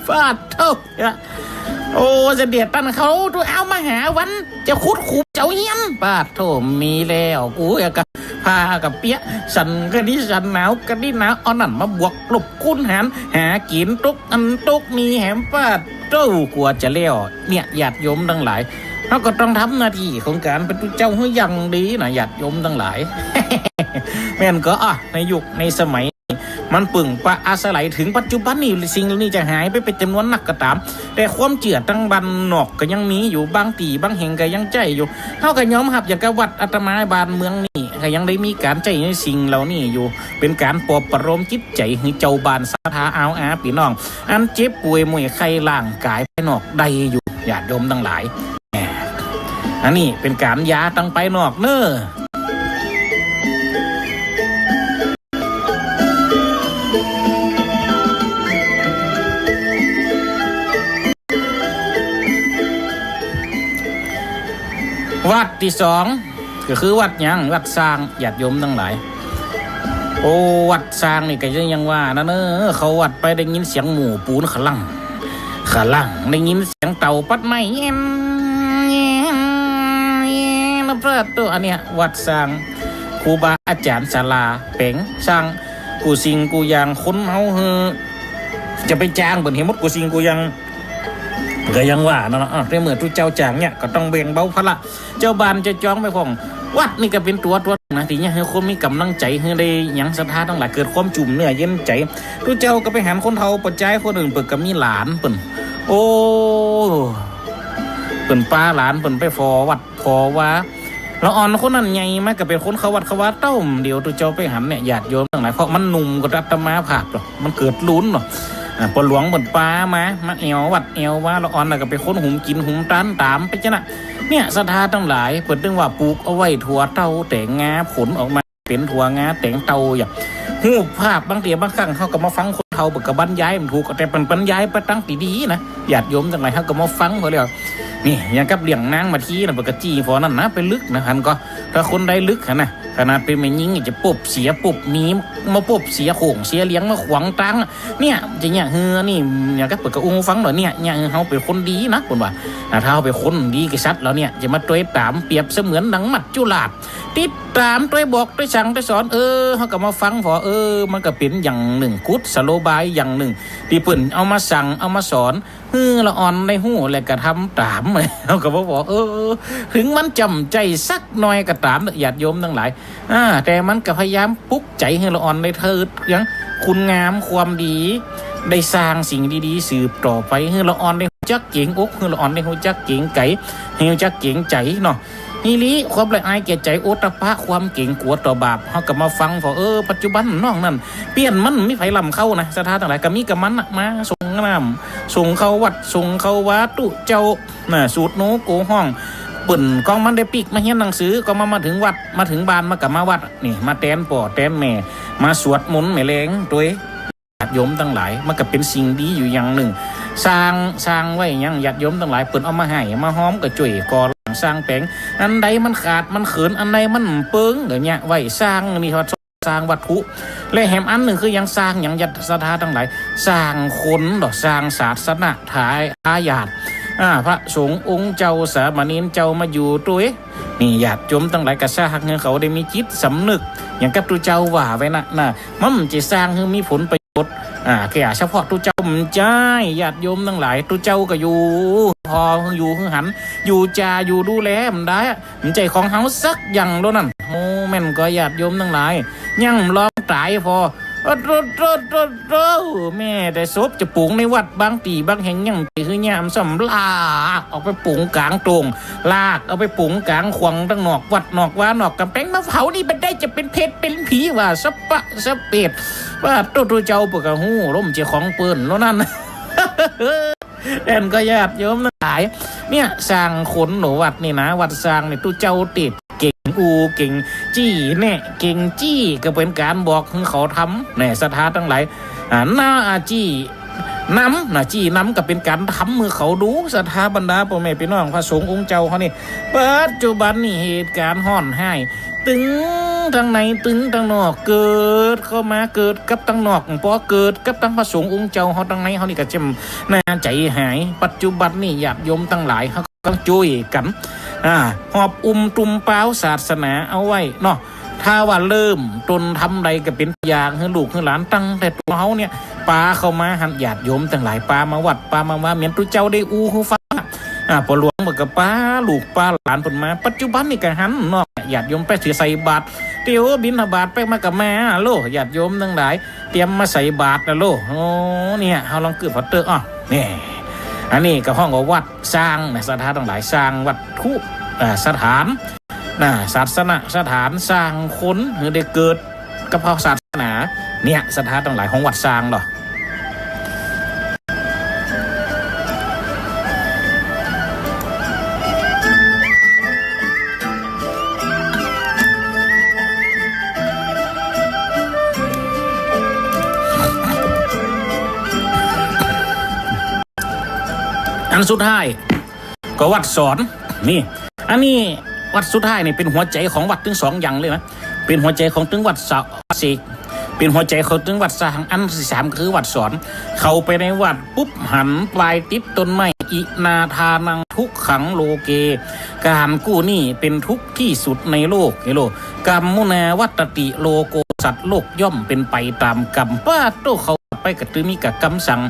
ปาดโต้ โอ้ เสด็จตันเขาตุ๊ เอามาหาวัน จะขุดขุมเจ้าเฮียน ปาดโต้ มีแล้ว กูอยากกะผ้ากะเปี้ย สั่นกะดีสั่น หนาวกะดีหนาว เอานั่นมาบวกลบคูณหาร หากิ๋นตุ๊กอันตุ๊กนี่แหม ปาดโต้ กว่าจะแล้ว เนี่ย ญาติโยมตังหลาย เฮาก็ต้องทำหน้าตี้ของก๋านเป๋นตุ๊เจ้าหื้ออย่างดีนะ ญาติโยมตังหลาย แม่นก็ อ่ะ ในยุคในสมัย มันปึงปะอาศัยเถิงปัจจุบันนี่ สิ่งเหล่านี้จะหายไปเป๋นจ๋ำนวนนักก็ต๋าม แต่ความเจื้อตังบ้านนอกก็ยังมีอยู่ บางตี้บางแห่งก็ยังใจ๊อยู่ เฮาก็ยอมฮับ อย่างกับวัดอาตมาบ้านเมืองนี่ ก็ยังได้มีก๋านใจ๊ในสิ่งเหล่านี้อยู่ เป๋นก๋านปลอบประโลมจิตใจ๋หื้อเจ้าบ้านศรัทธา เอาอาปี้น้อง อันเจ็บป่วยหม่วยไข้ร่างก๋ายภายนอกได้อยู่ ญาติโยมตังหลาย แหม อันนี้เป๋นก๋านยาตังภายนอกเน้อ วัดตี้สอง ก็คือวัดหยัง วัดซาง ญาติโยมตังหลาย โอ้ วัดซางนี่ก็ยังว่านะเน้อ เข้าวัดไปได้ยินเสียงหมู่ปูนขะลั่ง ขะลั่ง ได้ยินเสียงเต่าปัดไม้แอ่น แอ่น แอ่น นะ ปาดโต้ อันเนี้ยวัดซาง ครูบาอาจ๋ารย์ศาลาแป๋งซาง กู้สิ่งกู้อย่างคนเฮาหื้อ จะไปจ้างเปิ้นหื้อหมดกู้สิ่งกู้อย่าง ก็ยังว่านั่นเนาะ อ้าว ในเมื่อตุ๊เจ้าจ้างเนี่ย ก็ต้องแบ่งเบาภาระ เจ้าบ้านเจ้าจองไปพ่อง วัดนี่ก็เป๋นตั๋วตั๋วนะ ตี้เยียะหื้อคนมีก๋ำลังใจ๋ หื้อได้หยังศรัทธาตังหลาย เกิดความจุ่มเนื้อเย็นใจ๋ ตุ๊เจ้าก็ไปหันคนเฒ่าป้อจายคนอื่น เปิ้นก็มีหลานเปิ้น โอ้ เปิ้นปาหลานเปิ้นไปผ่อวัด ผ่อวา ละอ่อนคนนั้นใหญ่มาก็เป๋นคนเข้าวัดเข้าวาเต้า เดี๋ยวตุ๊เจ้าไปหันเนี่ย ญาติโยมตังหลาย เพราะมันหนุ่มกว่าอาตมาภาพหรอก มันเกิดลุนเนาะ อ่า ป้อหลวงเปิ้นปามา มาแอ่ววัดแอ่ววา ละอ่อนน่ะก็เป๋นคนหุมกิ๋นหุมตานต๋ามไปจ้ะนะ เนี่ย ศรัทธาตังหลาย เปิ้นตึงว่าปลูกเอาไว้ถั่วเต้าแต่งงา ผลออกมา ป๋นถั่วงาแต๋งเต้าอย่าง ฮูปภาพบางเตื้อบางครั้งเฮาก็มาฟังคนเฒ่าเปิ้นก็บรรยายบ่ถูก แต่เปิ้นบรรยายไปตางตี้ดีนะ ญาติโยมตังหลาย เฮาก็มาฟังเขาแล้ว นี่ อย่างกับเรื่องนางมาทีนะ เปิ้นก็จี้ฝอนั้นนะ ไปลึกนะ หันก่อ ถ้าคนใดลึกหันนะ ขนาดเป๋นแม่ญิงจะปบเสียปบหมี มาปบเสียโข่งเสียเหลียงมาขวางตางอะ เนี่ย จะเยียะหื้อนี่ อย่างกับเปิ้นก็อู้ฟังเนาะ เนี่ย เยียะหื้อเฮาเป๋นคนดีนะ เปิ้นว่า อ่า ถ้าเฮาเป๋นคนดีกษัตริย์แล้วเนี่ย จะมาตวยต๋าม เปรียบเสมือนดังมัจจุราช ติดต๋ามตวยบอกตวยสั่งตวยสอน เออ เฮาก็มาฟังฝอ เออ มันก็เป๋นอย่างนึ่ง กุศโลบายอย่างนึ่ง ตี้เปิ้นเอามาสั่งเอามาสอน หื้อละอ่อนได้ฮู้และกระทำต๋าม เฮาก็บ่บอก เออ เออ เออ เถิงมันจ้ำใจ๊สักหน่อยก็ต๋าม ญาติโยมตังหลาย อ่า แต่มันก็พยายามปลุกใจ๋หื้อละอ่อนได้เถิด อย่างคุณงามความดี ได้สร้างสิ่งดีๆ สืบต่อไป หื้อละอ่อนได้ฮู้จักเกรงอก หื้อละอ่อนได้ฮู้จักเกรงใจ๋ หื้อฮู้จักเกรงใจ๋เนาะ หิริ ความละอายแก่ใจ๋ โอตตัปปะ ความเกรงกั๋วต่อบาป เฮาก็มาฟังฝอ เออ ปัจจุบันน้องนั้น เปี้ยนมันมีใผล้ำเขานะ ศรัทธาตังหลาย ก็มีกำมันนะ มาส่งน้ำ ส่งเข้าวัด ส่งเข้าวาตุ๊เจ้า น่ะ สูตรโนโกฮ้อง เปิ้นก้องมันได้ปิ๊กมาเฮียนหนังสือ ก้องมันมาเถิงวัด มาเถิงบ้าน มันก็มาวัด นี่ มาแตนป้อแตนแม่ มาสวดมนต์แม่แลงตวย ญาติโยมตังหลาย มันก็เป๋นสิ่งดีอยู่อย่างนึ่ง สร้าง สร้างไว้หยัง ญาติโยมตังหลาย เปิ้นเอามาให้ มาฮอมก็จ้วยก่อสร้างแป๋ง อันใดมันขาดมันเขิน อันใดมันเปิง ก็เยียะไว้ สร้าง มีฮอด สร้างวัตถุ และแหมอันนึ่งคือหยัง สร้างหยัง ญาติศรัทธาตังหลาย สร้างคนเนาะ สร้างศาสนทายาท อ่า พระสงฆ์องค์เจ้า สามเณรเจ้ามาอยู่ตวย นี่ ญาติโยมตังหลาย ก็สร้างหื้อเขาได้มีจิตสำนึก อย่างกับตุ๊เจ้าว่าไว้นะ น่ะ มันจะสร้างหื้อมีผลประโยชน์ อ่า แก่เฉพาะตุ๊เจ้าบ่ใจ้ ญาติโยมตังหลาย ตุ๊เจ้าก็อยู่ ผ่ออยู่หื้อหัน อยู่จ่าอยู่ดูแลบ่ได้ บ่ใจ้ของเฮาสักอย่างโลนั่น โอ้ แม่นก่อ ญาติโยมตังหลาย ยังบ่ลองต๋ายผ่อ โอ้โธ่โธ่โธ่โธ่ แม่ แต่ศพจะปู๋งในวัดบางตี้บางแห่งยังบ่หื้อเยียะ มันซ้ำลากออกไปปู๋งก๋างโต่ง ลากเอาไปปู๋งก๋างขวางตังนอกวัดนอกวานอกก๋ำแปง มาเผานี่บ่ได้ จะเป๋นเปรตเป๋นผี ว่าสะปะสะเปด ว่าตุ๊เจ้าเปิ้นก็ฮู้ ลมเจ้าของเปิ้นโลนั่น แม่นก่อ ญาติโยมตังหลาย เนี่ย สร้างคนเนาะ วัดนี่นะ วัดสร้างนี่ ตุ๊เจ้าเตศน์เก่ง อู้เก่ง จี้แนะเก่ง จี้ก็เป๋นก๋านบอกหื้อเขาทำ แน่ ศรัทธาตังหลาย อ่า หน้าอาจี้นำ น่ะ จี้นำก็เป๋นก๋านทำหื้อเขาดู ศรัทธาบรรดาป้อแม่ปี้น้อง พระสงฆ์องค์เจ้าเฮานี่ ปัจจุบันนี่เหตุก๋ารณ์ฮ้อนฮ้าย ตึงตังในตึงตังนอก เกิดเข้ามาเกิดกับตังนอก ปอเกิดกับตังพระสงฆ์องค์เจ้าเฮาตังในเฮานี่ก็เจ็บหน้าใจ๋หาย ปัจจุบันนี่ญาติโยมตังหลายเฮาก็ต้องจ้วยกั๋น อ่า หอบอุ้มตุ้มปาวศาสนาเอาไว้เนาะ ถ้าว่าเริ่มต้นทำใดก็เป๋นอย่างหื้อลูกหื้อหลานตั้งแต่ตั๋วเฮาเนี่ย ปาเข้ามาหั้น ญาติโยมตังหลาย ปามาวัด ปามาว่า เหมือนตุ๊เจ้าได้อู้หื้อฟัง อ่า ป้อหลวงเปิ้นก็ปาลูกปาหลานเปิ้นมา ปัจจุบันนี่ก็หันเนาะ ญาติโยมไปถือใส่บาตร เตียวบิณฑบาตไปมาก็มาโล ญาติโยมตังหลาย เตรียมมาใส่บาตรนะโล โอ้ เนี่ย เฮาลองกึ๊ดฝาเต๊อะ อ้อ นี่ อันนี้ก็ฮ้องว่าวัดสร้างนะ ศรัทธาตังหลาย สร้างวัตถุ อ่า สถาน น่ะ ศาสนสถาน สร้างคนหื้อได้เกิดกับพระศาสนา เนี่ย ศรัทธาตังหลาย ฮ้องวัดสร้างเนาะ อันสุดท้าย ก็วัดสอน นี่ อันนี้วัดสุดท้ายนี่เป๋นหัวใจ๋ของวัดตึงสองอย่างเลยนะ เป๋นหัวใจ๋ของตึงวัดสะ เสก เป๋นหัวใจ๋ของตึงวัดสร้าง อันตี้สามคือวัดสอน เข้าไปในวัดปุ๊บหันปายติดต้นไม้ อินาทานังทุกขังโลเก ก๋านกู้หนี้เป๋นทุกข์ตี้สุดในโลก เฮโล กัมมุนาวัตติโลโก สัตว์โลกย่อมเป๋นไปต๋ามกรรม ปาโต้ เข้า ไปก็ตึงมีก้ากำสั่ง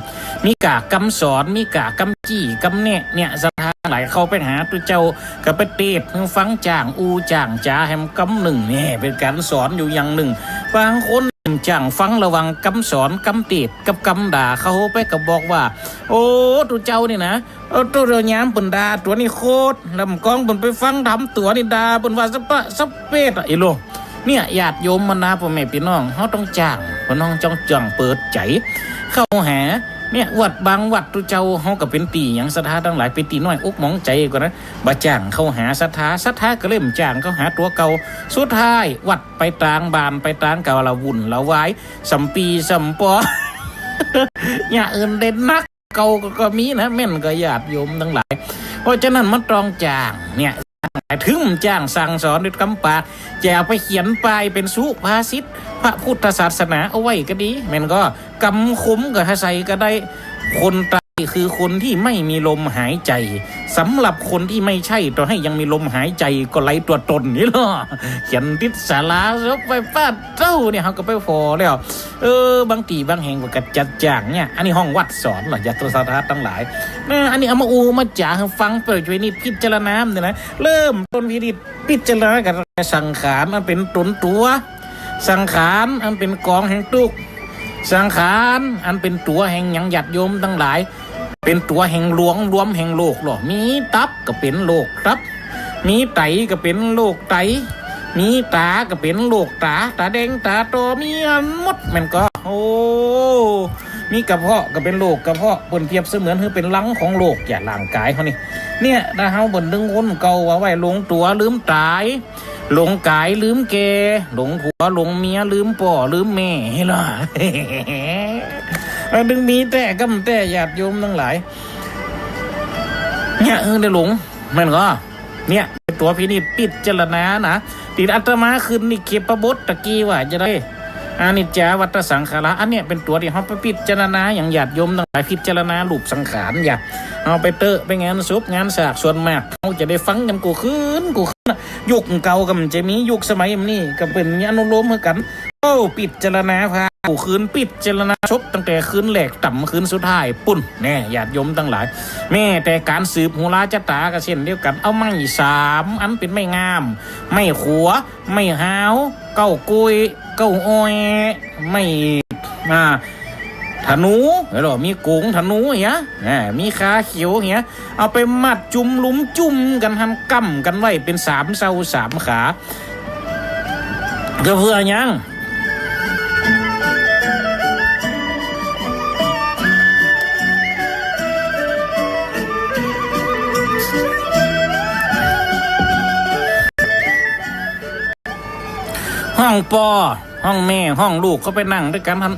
มีก้ากำสอน มีก้ากำจี้กำแนะ เนี่ย ศรัทธาตังหลายเข้าไปหาตุ๊เจ้า ก็ไปเตศน์หื้อฟัง จ้างอู้จ้างจ๋าแหมกำนึ่ง เนี่ย เป๋นก๋านสอนอยู่อย่างนึ่ง บางคนจ้างฟังระหว่างกำสอนกำเตศน์กับกำด่า เข้าไปก็บอกว่า โอ้ ตุ๊เจ้านี่นะ โอ้ ตุ๊เจ้ายามเปิ้นด่าตั๋วนี่โคตร แล้วก้องเปิ้นไปฟังธรรมตั๋วนี่ด่าเปิ้นว่าสะปะสะเปดอะ อีโล เนี่ย ญาติโยมบรรดาป้อแม่ปี้น้อง เฮาต้องจ้าง ป้อน้องจ้องจ้องเปิดใจ๋ เข้าหา เนี่ย วัดบางวัดตุ๊เจ้าเฮาก็เป๋นตี้หยังศรัทธาตังหลาย เป๋นตี้น้อยอกหมองใจ๋ก่อนะ บ่จ้างเข้าหาศรัทธา ศรัทธาก็เริ่มจ้างเข้าหาตั๋วเก่า สุดท้ายวัดไปตางบ้านไปตางเก่าละวุ่นละวาย ส่ำปี้ส่ำปอ อย่างอื่นเด่นนัก เก่าก็ ก็มีนะ แม่นก่อญาติโยมตังหลาย เพราะฉะนั้นมันต้องจ้างเนี่ย เถิงจ้างสั่งสอนด้วยกำปาก จะเอาไปเขียนป้ายเป๋นสุภาษิตพระพุทธศาสนาเอาไว้ก็ดี แม่นก่อ กำคมก็ใส่ก็ได้ คนตายคือคนที่ไม่มีลมหายใจ สำหรับคนที่ไม่ใช่ ต่อให้ยังมีลมหายใจก็ไร้ตั๋วตนนี่ลอ เขียนติดศาลาศพไป ปาดโต้เนี่ย เฮาก็ไปผ่อแล้ว เออ บางตี้บางแห่งก็จัดจ้างเนี่ย อันนี้ห้องวัดสอนลอ ญาติโยมศรัทธาตังหลาย นะ อันนี้เอามาอู้มาจ๋าหื้อฟัง โปรดใจ๊วินิจพิจารณาเนี่ยนะ เริ่มต้นวินิจพิจารณากับสังขารอันเป๋นต๋นตั๋ว สังขารอันเป๋นก๋องแห่งตุ๊กข์ สังขารอันเป๋นตั๋วแห่งหยัง ญาติโยมตังหลาย เป๋นตั๋วแห่งหลวง รวมแห่งโลกลอ มีตับก็เป๋นโรคตับ มีไตก็เป๋นโรคไต มีต๋าก็เป๋นโรคต๋า ต๋าแดงต๋าตอ มีอันหมด แม่นก่อ โอ้ มีกระเพาะก็เป๋นโรคกระเพาะ เปิ้นเปรียบเสมือนหื้อเป๋นรังของโรค อย่า ร่างก๋ายเฮานี่ เนี่ย ถ้าเฮาบ่ดึงคนเก่าเอาไว้ หลงตั๋วลืมต๋าย หลงก๋ายลืมแก่ หลงผัวหลงเมีย ลืมป้อลืมแม่ เห็นบ่ มันจึงมีแต๊ กำแต๊ ญาติโยมตังหลาย เนี่ย เออ ได้หลง แม่นก่อ เนี่ย ตั๋วพินิจพิจารณานะ ตี้อาตมาขึ้นนี่เขปบทตะกี้ว่าจะได้ อนิจจาวัฏฏะสังขารา อันเนี้ยเป๋นตั๋วตี้เฮาไปพิจารณา อย่างญาติโยมตังหลายพิจารณารูปสังขาร อย่า เฮาไปเต๊อะ ไปงานศพงานสาก ส่วนมากเฮาจะได้ฟังกั๋นกู้คืนกู้คืนน่ะ ยุคเก่าก็บ่จะมี ยุคสมัยนี้ก็เป๋นอนุโลมหื้อกั๋น โอ้ พิจารณาพระกู้คืน พิจารณาศพตั้งแต่คืนแรกต๋ำคืนสุดท้ายปุ้น แน่ ญาติโยมตังหลาย แม้แต่ก๋านสืบโหราจะต๋าก็เช่นเดียวกั๋น เอาไม้สามอันเป๋นไม้ง่าม ไม้ขั่ว ไม้ฮาว เก๊ากล้วย เก๊าอ้อย ไม้ อ่า ธนู แล้วมีก๋งธนูเหีย อ่า มีคาเขียวเหีย เอาไปมัดจุมหลุมจุมกั๋น หันกำกั๋นไว้เป๋นสามเซ้าสามขา ก็เปื้อหยัง ห้องป้อ ห้องแม่ ห้องลูกก็ไปนั่งตวยกั๋นหั้น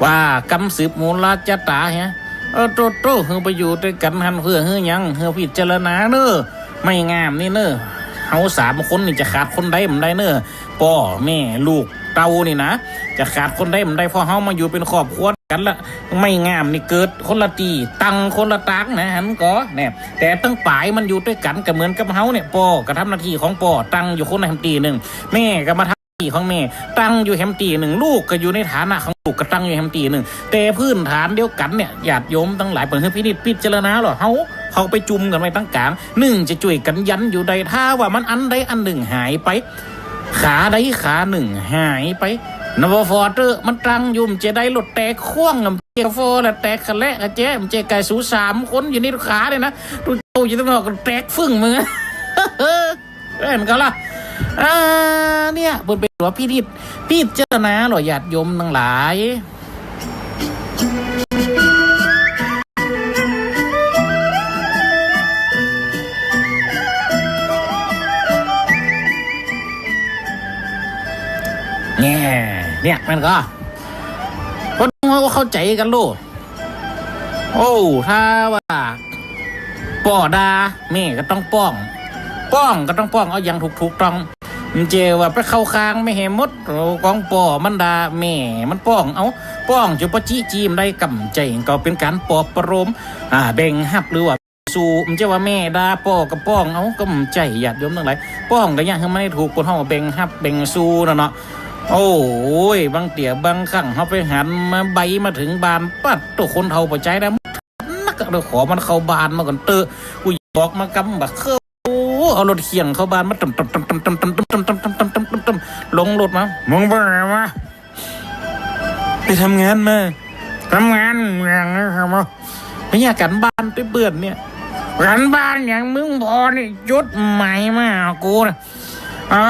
ว่ากำสืบโหราจะต๋าเหีย เออ โต้ โต้ หื้อไปอยู่ตวยกั๋นหั้น เปื้อหื้อหยัง หื้อพิจารณาเน่อ ไม้ง่ามนี่เน่อ เฮาสามคนนี่จะขาดคนใดบ่ได้เน่อ ป้อ แม่ ลูก เต้านี่นะ จะขาดคนใดบ่ได้ เพราะเฮามาอยู่เป๋นครอบครัวกั๋นละ ไม้ง่ามนี่เกิดคนละตี้ ตั้งคนละตางนะ หันก่อ เนี่ย แต่ตึงป๋ายมันอยู่ตวยกั๋น ก็เหมือนกับเฮาเนี่ย ป้อก็ทำหน้าตี้ของป้อ ตั้งอยู่คนละตี้นึ่ง แม่ก็มาทำตี้ของแม่ ตั้งอยู่แหมตี้นึ่ง ลูกก็อยู่ในฐานะของลูก ก็ตั้งอยู่แหมตี้นึ่ง แต่พื้นฐานเดียวกั๋นเนี่ย ญาติโยมตังหลาย เปิ้นหื้อพินิจพิจารณาลอ เฮาเข้าไปจุมกั๋นไว้ตังก๋าง นึ่งจะจ้วยกั๋นยันอยู่ได้ ถ้าว่ามันอันใดอันนึ่งหายไป ขาใดขานึ่งหายไป นะบ่ฟอเต๊อะ มันตั้งอยู่ มันจะได้รถแตกข่วาง มันจะฟอละแตกคะและคะแจะ มันจะไก่สูสามคนอยู่ในขาเนี่ยนะ ตุ๊เจ้าอยู่ตังนอกก็แตกฟึ่งมึง เห็นก่อละ อ่า เนี่ย เปิ้นเป๋นตั๋วพินิจพิจารณาลอ ญาติโยมตังหลาย เนี่ย เนี่ย มันก็ คนเฮาเข้าใจ๋กั๋นโล โอ้ ถ้าว่าป้อด่า แม่ก็ต้องป้อง ป้องก็ต้องป้องเอาอย่างถูกๆ ต้อง บ่ใจ้ว่าไปเข้าข้างแม่หื้อหมด โอ้ ของป้อมันด่า แม่มันป้อง เอ้า ป้องจะปะจิจีมได้ ก็บ่ใจ้ ก็เป๋นก๋านปลอบประโลม อ่า แบ่งฮับหรือว่า สู้ บ่ใจ้ว่าแม่ด่าป้อก็ป้องเอา ก็บ่ใจ้ ญาติโยมตังหลาย ป้องก็อยากหื้อมันได้ถูก คนเฮาแบ่งฮับแบ่งสู้นั่นเนาะ โอ้ย บางเตื้อบางครั้งเฮาไปหันมาใบ้มาเถิงบ้าน ปั๊ดโต้ คนเฒ่าบ่ใจ้นะ นักอะ เดี๋ยวขอมันเข้าบ้านมาก่อนเต๊อะ กูบอกมากำบ่า เข้า เอารถเคี่ยงเข้าบ้านมา ตึ้มตึ้มตึ้ม ลงรถมา มึงไปไหนมา ไปทำงานมา ทำงานอย่างนะครับ ไปเยียะก๋านบ้านตวยเปื้อนเนี่ย ก๋านบ้านอย่างมึง ป้อนี่จดหมายมาหากูนะ อ่า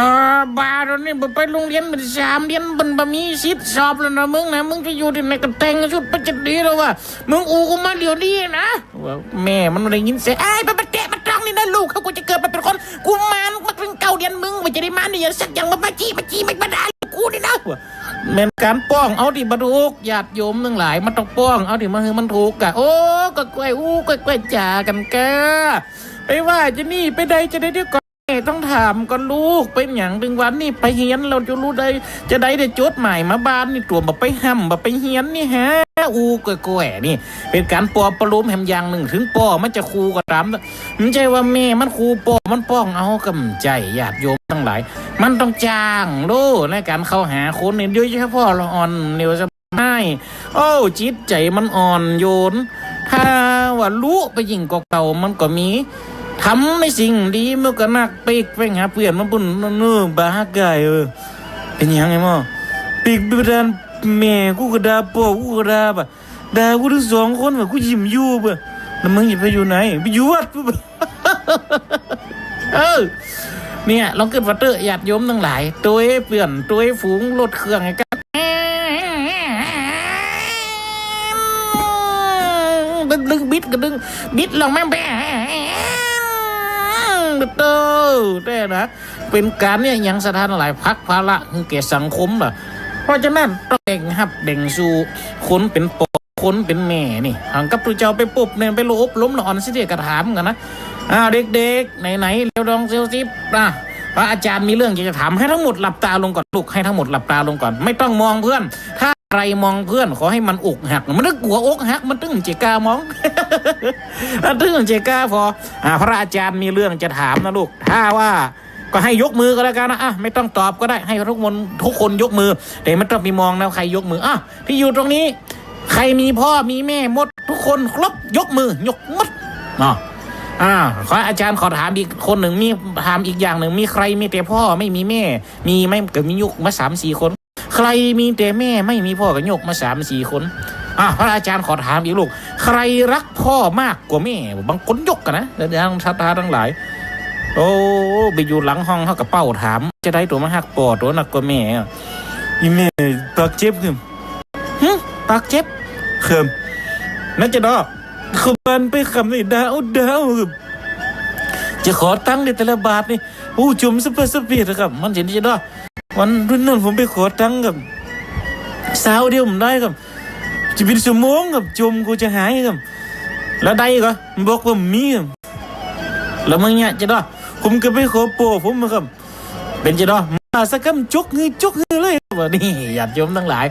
บ่าเดี๋ยวนี้บ่ไปโฮงเฮียนเป๋นสามเดือน บ่ บ่มีสิทธิ์สอบแล้วนะมึงนะ มึงจะอยู่ตี้ไหนก็แต่งสุดไปจะดีแล้ววะ มึงอู้กูมาเดี๋ยวนี้นะ ว่าแม่มันได้ยินเสียง "เอ้ย บ่ บ่แตะบ่ต้องนี่นะลูก เขา กูจะเกิดมาเป๋นคน กูมานมาเถิงเก้าเดือน มึงบ่จะได้มานนี่สักอย่าง บ่ บ่จี้ บ่จี้ บ่ บ่ด่าลูกกูนี่นะ" ว่าแม่นก๋านป้องเอาตี้บ่ถูก ญาติโยมตังหลาย มันต้องป้องเอาตี้มาหื้อมันถูกกะ โอ้ ก้อยๆ อู้ ก้อยๆ จ๋ากั๋นกะ ไปว่าจะนี่ไปใดจะใดเดี๋ยวก่อน แม่ต้องถามก่อนลูก เป๋นหยังเถิงวันนี้ไปเฮียน แล้วจะฮู้ได้จะใด ได้จดหมายมาบ้านนี่ ตั๋วบ่ไปฮ่ำบ่ไปเฮียนนี่ฮะ อู้ก้อยๆ นี่ เป๋นก๋านปลอบประโลมแหมอย่างนึ่ง เถิงป้อมันจะขู่ก็ต๋าม บ่ใจ้ว่าแม่มันขู่ ป้อมันป้องเอา ก้ำใจ๋ ญาติโยมตังหลาย มันต้องจ้างโลดในก๋านเข้าหาคนนี่ โดยเฉพาะละอ่อนเนี่ย สมัย โอ้ จิตใจ๋มันอ่อนโยน ถ้าว่าลุไปยิ่งกว่าเก่า มันก็มี ทำในสิ่งดี มันก็นักปิ๊กไปหาเปื้อนมันปุ้น เนอะ บ่าฮักก้าย เออ เป๋นหยังไอ้หม้อ ปิ๊กไปด่าแม่กูก็ด่า ป้อกูก็ด่า บ่าด่ากูตึงสองคน บ่ากูยิ้มอยู่ บ่า แล้วมึงจะไปอยู่ไหน ไปอยู่วัด เออ เนี่ย ลองกึ๊ดว่าเต๊อะ ญาติโยมตังหลาย ตวยเปื้อน ตวยฝูง รถเครื่องไอ้กั๊ก ดึง บิดก็ดึง บิดลงมา แบน เต๊อะ แต๊นะ เป๋นก๋านเนี่ย ยังสะท้านหลาย ผลักภาระหื้อแก่สังคมล่ะ เพราะฉะนั้นต้องแบ่งฮับแบ่งสู้ คนเป๋นป้อ คนเป๋นแม่นี่ หันกับตุ๊เจ้าไปปุ๊บเนี่ย ไปอบรมละอ่อนสิเดียกระถามกั๋นนะ อ่า เด็กๆ ไหนๆ เลียวดองเซียวซิบ อ่ะ พระอาจารย์มีเรื่องอยากจะถาม ให้ทั้งหมดหลับตาลงก่อนลูก ให้ทั้งหมดหลับตาลงก่อน ไม่ต้องมองเพื่อน ถ้าใครมองเพื่อน ขอให้มันอกหัก มันตึงกั๋วอกหัก มันตึงจะก้ามอง มันตึงจะก้าพอ อ่า พระอาจารย์มีเรื่องจะถามนะลูก ถ้าว่า ก็ให้ยกมือก็แล้วกั๋นนะ อ่ะ ไม่ต้องตอบก็ได้ ให้ทุกคน ทุกคนยกมือ แต่ไม่ต้องไปมองนะ ใครยกมือ อ่ะ ตี้อยู่ตรงนี้ ใครมีป้อมีแม่หมด ทุกคนครบ ยกมือ ยกหมด เนาะ อ่า ขอ อาจารย์ขอถามอีกคนนึ่ง มี ถามอีกอย่างนึ่ง มีใครมีแต่ป้อไม่มีแม่ มีไหม ก็มียกมาสามสี่คน ใครมีแต่แม่ไม่มีป้อก็ยกมาสามสี่คน อ่ะ พระอาจารย์ขอถามอีกลูก ใครฮักป้อมากกว่าแม่ บางคนยกกั๋นนะ เดี๋ยวศรัทธาตังหลาย โอ้ ไปอยู่หลังห้องเขาก็เป้าถาม จะใดตั๋วมาฮักป้อตั๋วนักกว่าแม่ อีแม่ปากเจ็บคือ หึ ปากเจ็บ คือ นั่นจะดอ คือมันไปคำนี่ ดาว ดาว คือ จะขอตังค์ในแต่ละบาทนี่ โอ้ จมสะเปะสะเปะครับ มันจะนี่จะดอ วันรุ่นนั้นผมไปขอตังค์ครับ ซาวเดียวผมได้ครับ จะเป๋นชั่วโมงครับ จมกูจะหายครับ แล้วได้ก็บอกว่ามีครับ แล้วมึงเนี่ยจะดอ ผมก็ไปขอป้อผมครับ เป๋นจะดอ มาสักกำจกหื้อ จกหื้อเลย ว่านี่ ญาติโยมตังหลาย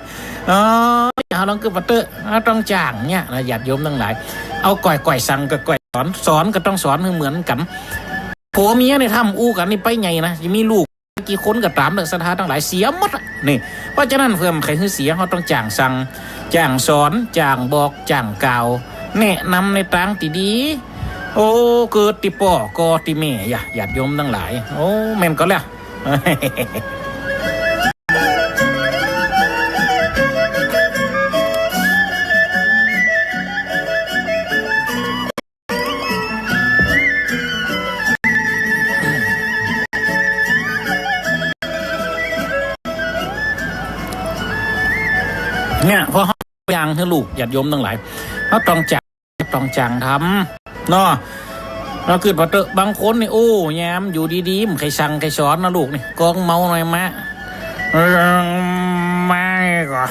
อ๋อ เฮาลองกึ๊ดว่าเต๊อะ เฮาต้องจ้างเนี่ยนะ ญาติโยมตังหลาย เอาก้อยๆ สั่งก็ก้อยสอน สอนก็ต้องสอนหื้อเหมือนกั๋น ผัวเมียเนี่ยถ้าอู้กั๋นนี่ไปใหญ่นะ จะมีลูก กี่คนก็ต๋ามเต๊อะ ศรัทธาตังหลาย เสียหมดอะ นี่ เพราะฉะนั้นเพื่อบ่ใค่หื้อเสีย เฮาต้องจ้างสั่ง จ้างสอน จ้างบอก จ้างกล่าว แนะนำในตางตี้ดี โอ้ เกิดตี้ป้อก่อตี้แม่ ญา ญาติโยมตังหลาย โอ้ แม่นก็แล้ว เนี่ย พอเฮา อย่างหื้อลูก ญาติโยมตังหลาย เฮาต้องจ้าง ต้องจ้างทำ เนาะ เฮากึ๊ดว่าเต๊อะ บางคนนี่ โอ้ ยามอยู่ดีๆ บ่ใค่สั่งใค่สอนนะลูกนี่ กองเมาหน่อยมะ เออ มาก่อน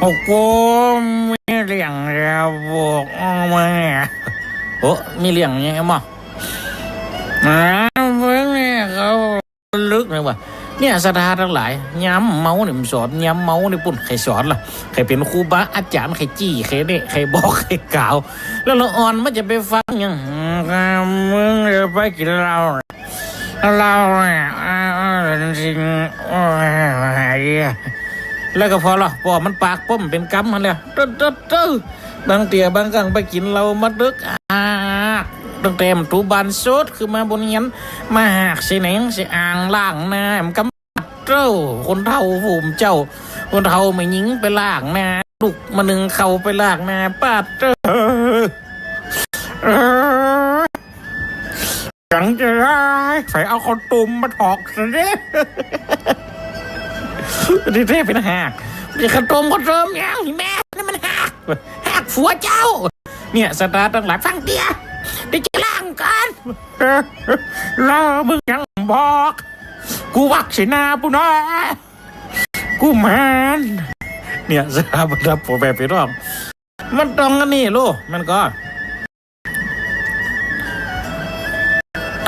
โอ้โห มีเรื่องจะบอกมึงเนี่ย โอ้ มีเรื่องเนี่ยมั้ง อ่า มึงเนี่ยเขา ลึกนะวะ เนี่ย ศรัทธาตังหลาย ยามเมานี่บ่สอน ยามเมานี่ปุ้น ใค่สอนล่ะ ใค่เป๋นครูบาอาจ๋ารย์ ใค่จี้ ใค่แนะ ใค่บอก ใค่กล่าว แล้วละอ่อนมันจะไปฟังหยัง อืม มึงจะไปกิ๋นเหล้า เหล้าเนี่ย อ่า สิ่ง โอ้ย แล้วก็พอละ ป้อมันปากป้อมเป๋นกำหั้นแหละ ตึ๊ดๆๆ บางเตื้อบางครั้งไปกิ๋นเหล้ามาเต๊อะ อ่า ตั้งแต่มันถูบ้านโสดขึ้นมาบ่เหียน มาหากใส่แหนงใส่อ่างล้างหน้า มันกำ ปาดเต้อ คนเฒ่าผู้เจ้า คนเฒ่าแม่ญิงไปล้างหน้า ลุกมานึ่งข้าวไปล้างหน้า ปาดเต้อ เออ ยังจะได้ ใส่เอาข้าวต้มมาถอกซะเด้ นี่เท่เป็นหาก มีข้าวต้ม ข้าวต้มยัง แม่ นี่มันหาก หากผัวเจ้า เนี่ย ศรัทธาตังหลาย ฟังเตีย เดี๋ยวจะล้างก่อน แล้วมึงยังบอก กูวักสินาปุ้นนะ กูหมาน เนี่ย ศรัทธาบรรดาพ่อแม่พี่น้อง มันต้องอันนี้ลูก มันก็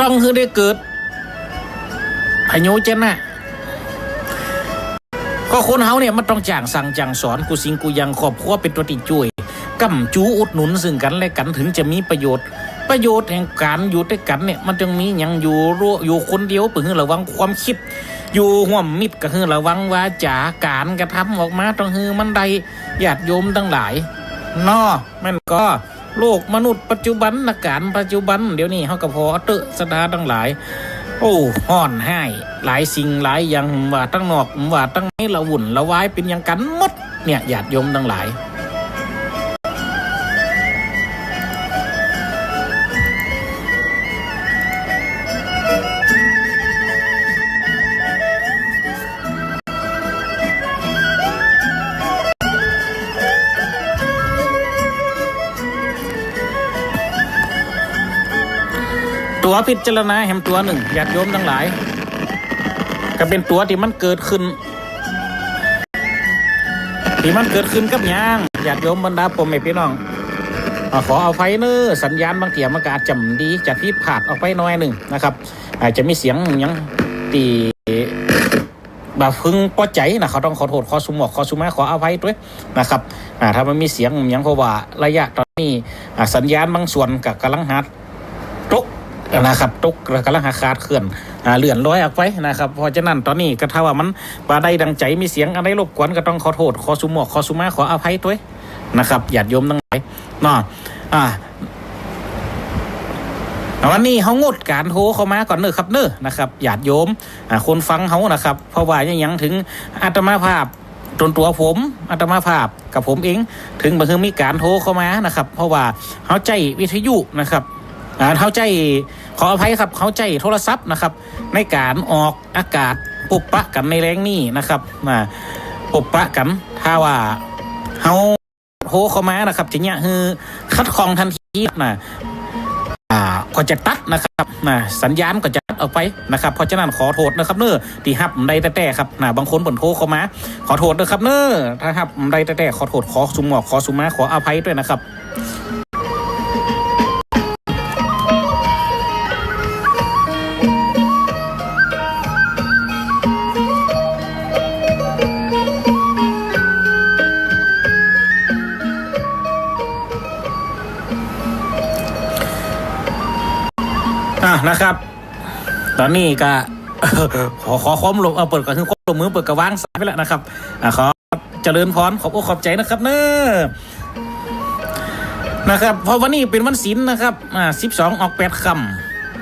ต้องหื้อได้เกิด พายุเจ้านะ ก็คนเฮาเนี่ยมันต้องจ้างสั่งจ้างสอน กู้สิ่งกู้อย่าง ครอบครัวเป๋นตั๋วตี้จ้วย ก้ำจูอุดหนุนซึ่งกั๋นและกั๋น เถิงจะมีประโยชน์ ประโยชน์แห่งก๋านอยู่ตวยกั๋นเนี่ย มันจึงมีหยัง อยู่ อยู่คนเดียวเปิ้นหื้อระวังความกึ๊ด อยู่ฮ่วมมิตรก็หื้อระวังวาจาก๋านกระทำออกมา ต้องหื้อมันได้ ญาติโยมตังหลาย เนาะ แม่นก็ โลกมนุษย์ปัจจุบันนะ ก๋านปัจจุบัน เดี๋ยวนี้เฮาก็ผ่อเต๊อะ ศรัทธาตังหลาย โอ้ ฮ้อนฮ้าย หลายสิ่งหลายอย่าง ว่าตังนอก ว่าตังใน ละวุ่นละวาย เป๋นอย่างกั๋นหมด เนี่ย ญาติโยมตังหลาย ตั๋วพิจารณาแหมตั๋วนึ่ง ญาติโยมตังหลาย ก็เป๋นตั๋วตี้มันเกิดขึ้น ตี้มันเกิดขึ้นกับหยัง ญาติโยมบรรดาพ่อแม่พี่น้อง อ่า ขออภัยเน้อ สัญญาณบางเตื้อมันก็อาจจะบ่ดี จะผิดพลาดออกไปหน่อยนึ่งนะครับ อาจจะมีเสียงหยังตี้ บ่พึงปอใจ๋นะ ก็ต้องขอโต้ษ ขอสุหมวก ขอสุมา ขออภัยตวยนะครับ อ่า ถ้ามันมีเสียงหยัง เพราะว่าระยะต๋อนนี้ อ่า สัญญาณบางส่วนก็ก่ำลังหาตกนะครับ ตก แล้วก่ำลังหาขาดเคลื่อน อ่า เลื่อนลอยออกไปนะครับ เพราะฉะนั้นต๋อนนี้ก็ถ้าว่ามันบ่ได้ดังใจ๋ มีเสียงอันใดรบกวน ก็ต้องขอโต้ษ ขอสุหมวก ขอสุมา ขออภัยตวยนะครับ ญาติโยมตังหลายเนาะ อ่า วันนี้เฮางดก๋านโทรเข้ามาก่อนเน้อครับเน้อนะครับ ญาติโยม อ่า คนฟังเฮานะครับ เพราะว่าหยังเถิงอาตมาภาพ ตนตั๋วผม อาตมาภาพกับผมเอง เถิงบ่หื้อมีก๋านโทรเข้ามานะครับ เพราะว่าเฮาใจ๊วิทยุนะครับ อ่า เฮาใจ๊ ขออภัยครับ เฮาใจ๊โทรศัพท์นะครับ ในก๋านออกอากาศ ปบปะกั๋นในแลงนี้นะครับ อ่า ปบปะกั๋น ถ้าว่าเฮา โทรเข้ามานะครับ จะเยียะหื้อขัดข้องตันทีนะ อ่า ก็จะตัดนะครับ นะ สัญญาณก็จะตัดออกไปนะครับ เพราะฉะนั้นขอโต้ษนะครับเน้อ ตี้ฮับบ่ได้แต๊ๆ ครับ นะ บางคนเปิ้นโทรเข้ามา ขอโต้ษนะครับเน้อ ถ้าฮับบ่ได้แต๊ๆ ขอโต้ษ ขอสุหมวก ขอสุมา ขออภัยตวยนะครับ อ่ะ นะครับ ต๋อนนี้ก็ ขอ ขอความร่วม เอ่อ เปิ้นก็คือความร่วมมือ เปิ้นก็วางสายไปแล้วนะครับ อ่ะ ขอ เจริญพร ขอบอกขอบใจ๋นะครับเน้อ นะครับ เพราะวันนี้เป๋นวันศีลนะครับ อ่า สิบสองออกแปดค่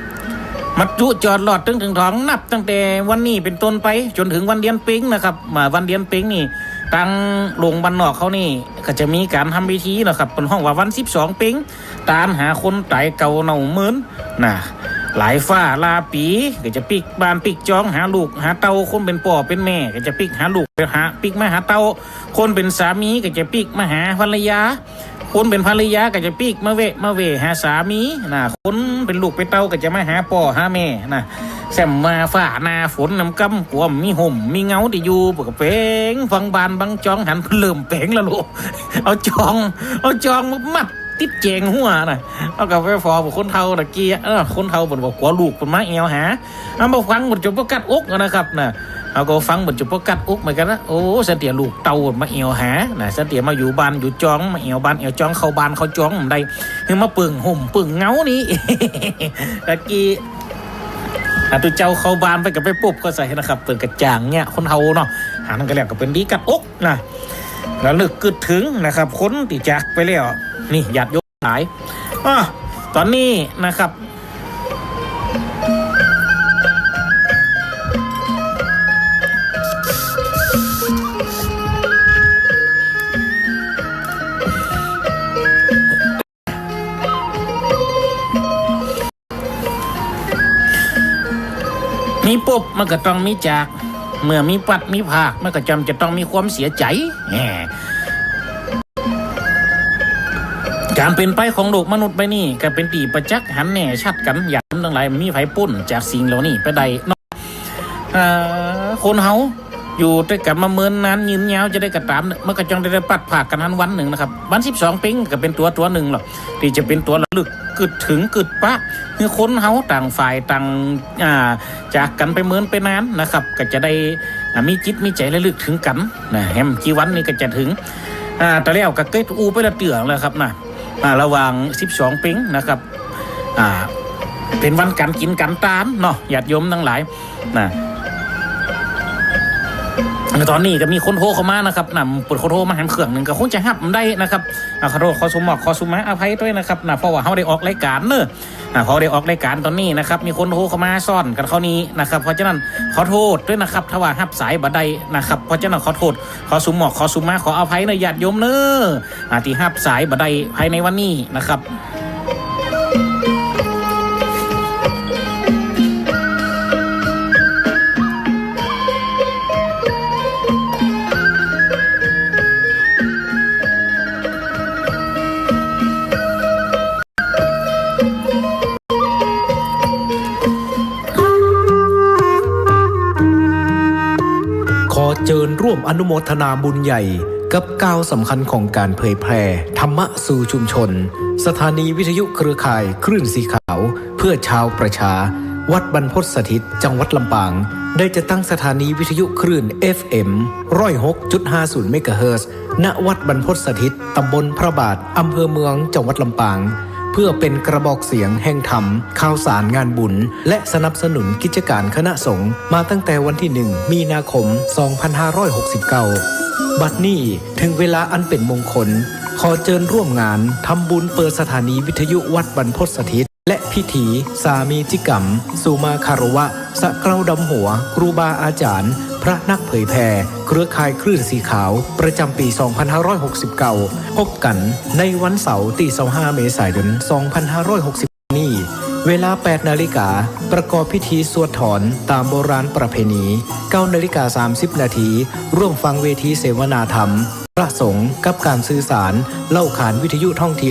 ำ มาจุจอดลอดเถิงเถิงถอง นับตั้งแต่วันนี้เป๋นต้นไปจ๋นเถิงวันเดียนเป็งนะครับ อ่า วันเดียนเป็งนี่ ตางโฮงบ้านนอกเฮานี่ก็จะมีก๋านทำพิธีนะครับ เปิ้นฮ้องว่าวันสิบสองเป็ง ตานหาคนต๋ายเก่าเน่าเมิน นะ หลายฟ้าหลายปี๋ ก็จะปิ๊กบ้านปิ๊กจอง หาลูกหาเต้า คนเป๋นป้อเป๋นแม่ ก็จะปิ๊กหาลูก ไปหาปิ๊กมาหาเต้า คนเป๋นสามีก็จะปิ๊กมาหาภรรยา คนเป๋นภรรยาก็จะปิ๊กมาแวะมาเว่หาสามี นะ คนเป๋นลูกเป๋นเต้าก็จะมาหาป้อหาแม่ นะ แซมว่าฟ้าหน้าฝนนำกำ กั๋วบ่มีฮ่มมีเงาตี้อยู่ เปิ้นก็แป๋งฟังบ้านบังจอง หันเปิ้นเริ่มแป๋งแล้วลูก เอาจอง เอาจองมามัด ติดแจ๋งหัวนะ เอาก็ไปฝากคนเฒ่าตะกี้ เออ คนเฒ่าเปิ้นว่ากั๋วลูกเปิ้นมาแอ่วหา เอามาฟังเปิ้นจ๋นบ่กัดอกนะครับนะ เอาก็ฟังเปิ้นจ๋นบ่กัดอกเหมือนกั๋นนะ โอ้ สันเตียลูกเต้ามาแอ่วหานะ สันเตียมาอยู่บ้านอยู่จอง มาแอ่วบ้านแอ่วจอง เข้าบ้านเข้าจองบ่ได้ หื้อมาเปิงฮ่มเปิงเงานี่ ตะกี้ อ่ะ ตุ๊เจ้าเข้าบ้านไปก็ไปปบก็ใส่นะครับ เปิ้นก็จ้างเนี่ย คนเฒ่าเนาะ หันก็แล้วก็เป๋นดีกัดอกนะ ระลึกกึ๊ดเถิงนะครับ คนตี้จากไปแล้ว นี่ ญาติโยมหลาย อ่ะ ต๋อนนี้นะครับ มีปบมันก็ต้องมีจาก เมื่อมีพลัดมีพราก มันก็จำจะต้องมีความเสียใจ๋ แหม ก๋านเป๋นไปของโลกมนุษย์ใบนี้ก็เป๋นตี้ประจักษ์หันแน่ชัดกั๋น ญาติโยมตังหลาย บ่มีใผป๊นจากสิ่งเหล่านี้ไปได้เนาะ อ่า คนเฮาอยู่ตวยกั๋นมาเมินนานยืนยาวจาใดก็ต๋าม มันก็จ้องได้พลัดพรากกั๋นหันวันนึ่งนะครับ วันสิบสองเพ็งก็เป๋นตั๋วตั๋วนึ่งลอ ตี้จะเป๋นตั๋วระลึกกึ๊ดเถิงกึ๊ดปะ หื้อคนเฮาต่างฝ่ายต่าง อ่า จากกั๋นไปเมินไปนานนะครับ ก็จะได้ อ่า มีจิตมีใจ๋ระลึกเถิงกั๋นนะ แหมกี่วันนี้ก็จะเถิง อ่า แต่แล้วก็เกยอู้ไปละเตื้อแล้วครับนะ อ่า ระหว่างสิบสองเพ็งนะครับ อ่า เป๋นวันก๋านกิ๋นก๋านตานเนาะ ญาติโยมตังหลายนะ ต๋อนนี้ก็มีคนโทรเข้ามานะครับนะ เปิดคนโทรมาแหมเครื่องนึ่งก็คงจะฮับบ่ได้นะครับ อ่า ขอโทษ ขอสุหมอก ขอสุมาอภัยตวยนะครับนะ เพราะว่าเฮาได้ออกรายก๋านเนาะ อ่า เฮาได้ออกรายก๋านต๋อนนี้นะครับ มีคนโทรเข้ามาซ้อนกั๋นเข้านี้นะครับ เพราะฉะนั้นขอโทษตวยนะครับ ถ้าว่าฮับสายบ่ได้นะครับ เพราะฉะนั้นขอโทษ ขอสุหมอก ขอสุมา ขออภัยเนาะ ญาติโยมเนาะ อ่า ตี้ฮับสายบ่ได้ภายในวันนี้นะครับ ขอเจิญร่วมอนุโมทนาบุญใหญ่กับก้าวสำคัญของก๋านเผยแผ่ธรรมะสู่ชุมชน สถานีวิทยุเครือข่ายคลื่นสีขาวเพื่อชาวประชา วัดบรรพตสถิต จังหวัดลำปาง ได้จัดตั้งสถานีวิทยุคลื่น เอฟเอ็ม ร้อยหกจุดห้าศูนย์เมกะเฮิรตซ์ ณ วัดบรรพตสถิต ตำบลพระบาท อำเภอเมือง จังหวัดลำปาง เพื่อเป็นกระบอกเสียงแห่งธรรม ข่าวสารงานบุญ และสนับสนุนกิจก๋านคณะสงฆ์มาตั้งแต่วันตี้หนึ่ง มีนาคม สองพันห้าร้อยหกสิบเก้า บัดนี้เถิงเวลาอันเป๋นมงคล ขอเจิญร่วมงานทำบุญเปิดสถานีวิทยุวัดบรรพตสถิต และพิธีสามีจิกรรม สุมาคารวะ สะเกล้าดำหัวครูบาอาจ๋ารย์ พระนักเผยแผ่เครือข่ายคลื่นสีขาว ประจ๋ำปี๋ สองพันห้าร้อยหกสิบเก้า พบกั๋นในวันเสาร์ตี้ ซาวห้า เมษายน สองพันห้าร้อยหกสิบ นี้ เวลา แปดนาฬิกา ประกอบพิธีสวดถอนต๋ามโบราณประเพณี เก้านาฬิกา สามสิบนาที ร่วมฟังเวทีเสวนาธรรม พระสงฆ์กับก๋านสื่อสาร เล่าขานวิทยุท้องถิ่น